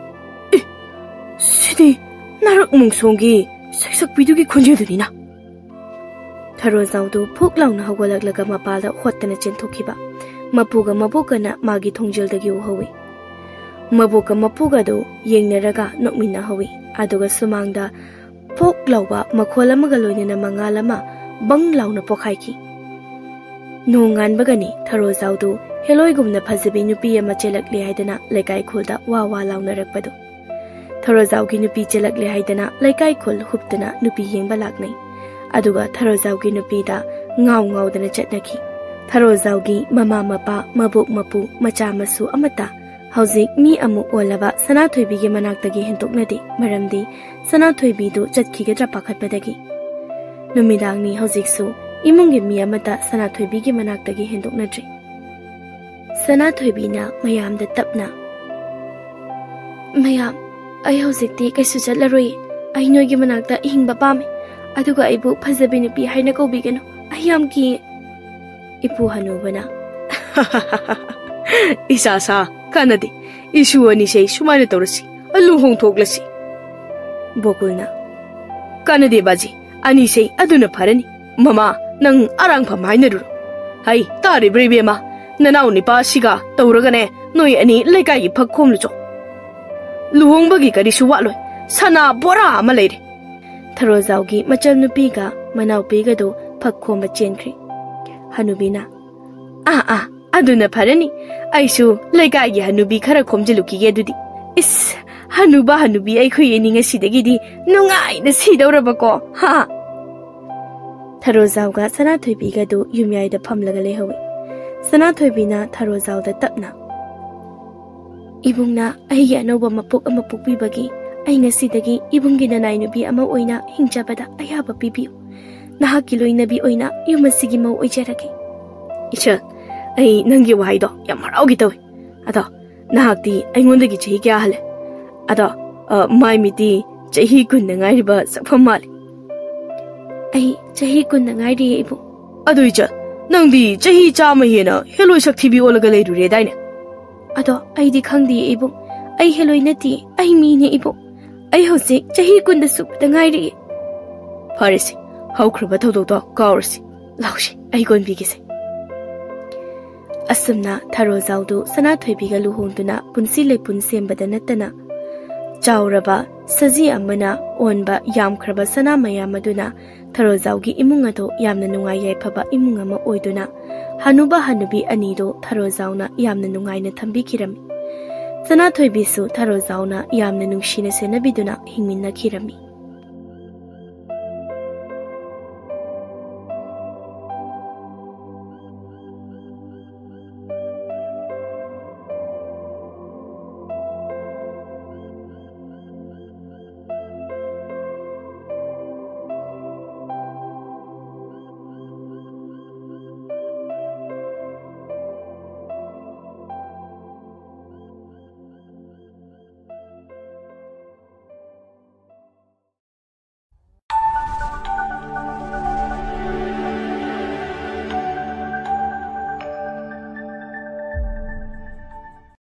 "ꯑꯦ, ꯁꯤꯗꯤ ꯅꯥꯔꯛ ꯃꯣꯡꯁꯣꯡꯒꯤ ꯁꯩꯁꯛꯄꯤꯗꯨꯒꯤ ꯈꯣꯟꯖꯦꯜꯗꯨꯅꯤꯅ!" ꯊꯔꯣꯖꯥꯎꯗꯨ ꯐꯨꯛ ꯂꯥꯎꯅ ꯍꯧꯒꯠꯂꯛꯂꯒ ꯃꯄꯥꯗ ꯍꯣꯠꯇꯅ ꯆꯦꯟꯊꯣꯛꯈꯤꯕ ꯃꯄꯨꯒ ꯃꯕꯣꯛꯀꯅ ꯃꯥꯒꯤ ꯊꯣꯡꯖꯦꯜꯗꯒꯤ ꯎꯍꯧꯏ꯫ ꯃꯕꯣꯛꯀ ꯃꯄꯨꯒꯗꯨ ꯌꯦꯡꯅꯔꯒ ꯅꯣꯛꯃꯤꯟꯅꯍꯧꯏ꯫ ꯑꯗꯨꯒ ꯁꯨꯃꯥꯡꯗ ꯐꯣꯛ ꯂꯥꯎꯕ ꯃꯈꯣꯜ ꯑꯃꯒ ꯂꯣꯏꯅꯅ ꯃꯉꯥꯜ ꯑꯃ ꯕꯪ ꯂꯥꯎꯅ ꯄꯣꯛꯈꯥꯏꯈꯤ꯫ ꯅꯣꯡꯉꯥꯟꯕꯒꯅꯤ ꯊꯔꯣꯖꯥꯎꯗꯨ ꯍꯦꯂꯣꯏꯒꯨꯝꯅ ꯐꯖꯕꯤ ꯅꯨꯄꯤ ꯑꯃ ꯆꯦꯜꯂꯛꯂꯦ ꯍꯥꯏꯗꯅ ꯂꯩꯀꯥꯏ ꯈꯨꯜꯗ ꯋꯥ ꯋꯥ ꯂꯥꯎꯅꯔꯛꯄꯗꯨ꯫ ꯊꯔꯣꯖꯥꯎꯒꯤ ꯅꯨꯄꯤ ꯆꯦꯜꯂꯛꯂꯦ ꯍꯥꯏꯗꯅ ꯂꯩꯀꯥꯏ ꯈꯨꯜ ꯍꯨꯞꯇꯨꯅ ꯅꯨꯄꯤ ꯌꯦꯡꯕ ꯂꯥꯛꯅꯩ꯫ ꯑꯗꯨꯒ ꯊꯔꯣꯖꯥꯎꯒꯤ ꯅꯨꯄꯤꯗ ꯉꯥꯎ ꯉꯥꯎꯗꯅ ꯆꯠꯅꯈꯤ꯫ ꯊꯔꯣꯖꯥꯎꯒꯤ ꯃꯃꯥ ꯃꯄꯥ, ꯃꯕꯣꯛ ꯃꯄꯨ, ꯃꯆꯥ ꯃꯁꯨ ꯑꯃꯠꯇ ꯍꯧꯖꯤꯛ ꯃꯤ ꯑꯃꯨꯛ ꯑꯣꯜꯂꯕ ꯁꯅꯥꯊꯣꯏꯕꯤꯒꯤ ꯃꯅꯥꯛꯇꯒꯤ ꯍꯦꯟꯗꯣꯛꯅꯗꯦ, ꯃꯔꯝꯗꯤ ꯁꯅꯥꯊꯣꯏꯕꯤꯗꯨ ꯆꯠꯈꯤꯒꯗ꯭ꯔꯥ ꯄꯥꯈꯠꯄꯗꯒꯤ꯫ ꯅꯨꯃꯤꯗꯥꯡꯅꯤ ꯍꯧꯖꯤꯛꯁꯨ ꯏꯃꯨꯡꯒꯤ ꯃꯤ ꯑꯃꯠꯇ ꯁꯅꯥꯊꯣꯏꯕꯤꯒꯤ ꯃꯅꯥꯛꯇꯒꯤ ꯍꯦꯟꯗꯣꯛꯅꯗ꯭ꯔꯤ꯫ ꯁꯅꯥꯊꯣꯏꯕꯤꯅ ꯃꯌꯥꯝꯗ ꯇꯞꯅ, "ꯃꯌꯥꯝ, ꯑꯩ ꯍꯧꯖꯤꯛꯇꯤ ꯀꯩꯁꯨ ꯆꯠꯂꯔꯣꯏ꯫ ꯑꯩ ꯅꯣꯏꯒꯤ ꯃꯅꯥꯛꯇ ꯍꯤꯡꯕ ꯄꯥꯝꯃꯤ꯫ ꯑꯗꯨꯒ ꯑꯩꯕꯨ ꯐꯖꯕꯤ ꯅꯨꯄꯤ ꯍꯥꯏꯅ ꯀꯧꯕꯤꯒꯅꯨ꯫ ꯑꯩ ꯌꯥꯝ ꯀꯤꯌꯦ꯫" ꯏꯄꯨ ꯍꯅꯨꯕꯅ, "ꯏꯁꯥ ꯁꯥ, ꯀꯥꯟꯅꯗꯦ꯫ ꯏꯁꯨ ꯑꯅꯤꯁꯦ ꯁꯨꯃꯥꯏꯅ ꯇꯧꯔꯁꯤ, ꯂꯨꯍꯣꯡꯊꯣꯛꯂꯁꯤ꯫" ꯕꯣꯀꯨꯜꯅ, "ꯀꯥꯟꯅꯗꯦ ꯕꯥꯖꯤ, ꯑꯅꯤꯁꯦ ꯑꯗꯨꯅ ꯐꯔꯅꯤ꯫ ꯃꯃꯥ, ꯅꯪ ꯑꯔꯥꯡꯐꯝ ꯍꯥꯏꯅꯔꯨꯔꯣ꯫ ꯍꯩ, ꯇꯥꯔꯤꯕ꯭ꯔꯥ ꯏꯕꯦꯝꯃ? ꯅꯅꯥꯎ ꯅꯤꯄꯥꯁꯤꯒ ꯇꯧꯔꯒꯅꯦ, ꯅꯣꯏ ꯑꯅꯤ ꯂꯩꯀꯥꯏꯒꯤ ꯐꯛ ꯈꯣꯝꯂꯨꯆꯣ꯫ ꯂꯨꯍꯣꯡꯕꯒꯤ ꯀꯔꯤꯁꯨ ꯋꯥꯠꯂꯣꯏ, ꯁꯅꯥ ꯕꯣꯔꯥ ꯑꯃ ꯂꯩꯔꯦ꯫" ꯊꯔꯣꯖꯥꯎꯒꯤ ꯃꯆꯜꯅꯨꯄꯤꯒ ꯃꯅꯥꯎꯄꯤꯒꯗꯨ ꯐꯛ ꯈꯣꯝꯕ ꯆꯦꯟꯈ꯭ꯔꯦ꯫ ꯍꯅꯨꯕꯤꯅ, "ꯑꯥ, ꯑꯥ, ꯑꯗꯨꯅ ꯐꯔꯅꯤ꯫ ꯑꯩꯁꯨ ꯂꯩꯀꯥꯏꯒꯤ ꯍꯅꯨꯕꯤ ꯈꯔ ꯈꯣꯝꯖꯤꯜꯂꯨꯈꯤꯒꯦ ꯑꯗꯨꯗꯤ꯫ ꯏꯁ, ꯍꯅꯨꯕ ꯍꯅꯨꯕꯤ ꯑꯩꯈꯣꯏ ꯑꯅꯤ ꯉꯁꯤꯗꯒꯤꯗꯤ ꯅꯨꯡꯉꯥꯏꯅ ꯁꯤꯗꯧꯔꯕꯀꯣ, ꯍꯥ?" ꯊꯔꯣꯖꯥꯎꯒ ꯁꯅꯥꯊꯣꯏꯕꯤꯒꯗꯨ ꯌꯨꯝꯌꯥꯏꯗ ꯐꯝꯂꯒ ꯂꯩꯍꯧꯏ꯫ ꯁꯅꯥꯊꯣꯏꯕꯤꯅ ꯊꯔꯣꯖꯥꯎꯗ ꯇꯞꯅ, "ꯏꯕꯨꯡꯅ ꯑꯩꯒꯤ ꯑꯅꯧꯕ ꯃꯄꯣꯛ ꯑꯃ ꯄꯣꯛꯄꯤꯕꯒꯤ ꯑꯩ ꯉꯁꯤꯗꯒꯤ ꯏꯕꯨꯡꯒꯤ ꯅꯅꯥꯏ ꯅꯨꯄꯤ ꯑꯃ ꯑꯣꯏꯅ ꯍꯤꯡꯖꯕꯗ ꯑꯌꯥꯕ ꯄꯤꯕꯤꯌꯨ꯫ ꯅꯍꯥꯛꯀꯤ ꯂꯣꯏꯅꯕꯤ ꯑꯣꯏꯅ ꯌꯨꯝ ꯑꯁꯤꯒꯤ ꯃꯧ ꯑꯣꯏꯖꯔꯒꯦ꯫" "ꯏꯆꯜ, ꯑꯩ ꯅꯪꯒꯤ ꯋꯥꯍꯩꯗꯣ ꯌꯥꯝ ꯍꯔꯥꯎꯒꯦ ꯇꯧꯏ꯫ ꯑꯗꯣ ꯅꯍꯥꯛꯇꯤ ꯑꯩꯉꯣꯟꯗꯒꯤ ꯆꯍꯤ ꯀꯌꯥ ꯍꯜꯂꯦ? ꯑꯗꯣ, ꯑ, ꯃꯥꯏ ꯃꯤꯠꯇꯤ ꯆꯍꯤ ꯀꯨꯟꯗ ꯉꯥꯏꯔꯤꯕ ꯁꯛꯐꯝ ꯃꯥꯜꯂꯤ꯫" "ꯑꯩ ꯆꯍꯤ ꯀꯨꯟꯗ ꯉꯥꯏꯔꯤꯌꯦ, ꯏꯕꯨꯡ꯫" "ꯑꯗꯨ ꯏꯆꯜ, ꯅꯪꯗꯤ ꯆꯍꯤ ꯆꯥꯝꯃ ꯍꯦꯟꯅ ꯍꯦꯂꯣꯏ ꯁꯛꯊꯤꯕꯤ ꯑꯣꯜꯂꯒ ꯂꯩꯔꯨꯔꯦꯗꯥꯏꯅꯦ?" "ꯑꯗꯣ ꯑꯩꯗꯤ ꯈꯪꯗꯤꯌꯦ, ꯏꯕꯨꯡ꯫ ꯑꯩ ꯍꯦꯂꯣꯏ ꯅꯠꯇꯤꯌꯦ, ꯑꯩ ꯃꯤꯅꯦ, ꯏꯕꯨꯡ꯫ ꯑꯩ ꯍꯧꯖꯤꯛ ꯆꯍꯤ ꯀꯨꯟꯗ ꯁꯨꯕꯗ ꯉꯥꯏꯔꯤꯌꯦ꯫" "ꯐꯔꯦꯁꯦ, ꯍꯧꯈ꯭ꯔꯕ ꯊꯧꯗꯣꯛꯇꯣ ꯀꯥꯎꯔꯁꯤ꯫ ꯂꯥꯎꯁꯦ, ꯑꯩ ꯀꯣꯟꯕꯤꯒꯦꯁꯦ꯫" ꯑꯁꯨꯝꯅ ꯊꯔꯣꯖꯥꯎꯗꯨ ꯁꯅꯥꯊꯣꯏꯕꯤꯒ ꯂꯨꯍꯣꯡꯗꯨꯅ ꯄꯨꯟꯁꯤ ꯂꯩꯄꯨꯟ ꯁꯦꯝꯕꯗ ꯅꯠꯇꯅ, ꯆꯥꯎꯔꯕ ꯁꯖꯤ ꯑꯃꯅ ꯑꯣꯟꯕ ꯌꯥꯝꯈ꯭ꯔꯕ ꯁꯅꯥ ꯃꯌꯥꯝ ꯑꯗꯨꯅ ꯊꯔꯣꯖꯥꯎꯒꯤ ꯏꯃꯨꯡ ꯑꯗꯨ ꯌꯥꯝꯅ ꯅꯨꯡꯉꯥꯏ ꯌꯥꯏꯐꯕ ꯏꯃꯨꯡ ꯑꯃ ꯑꯣꯏꯗꯨꯅ, ꯍꯅꯨꯕ ꯍꯅꯨꯕꯤ ꯑꯅꯤꯗꯨ ꯊꯔꯣꯖꯥꯎꯅ ꯌꯥꯝꯅ ꯅꯨꯡꯉꯥꯏꯅ ꯊꯝꯕꯤꯈꯤꯔꯝꯃꯤ꯫ ꯁꯅꯥꯊꯣꯏꯕꯤꯁꯨ ꯊꯔꯣꯖꯥꯎꯅ ꯌꯥꯝꯅ ꯅꯨꯡꯁꯤꯅ ꯁꯦꯟꯅꯕꯤꯗꯨꯅ ꯍꯤꯡꯃꯤꯟꯅꯈꯤꯔꯝꯃꯤ꯫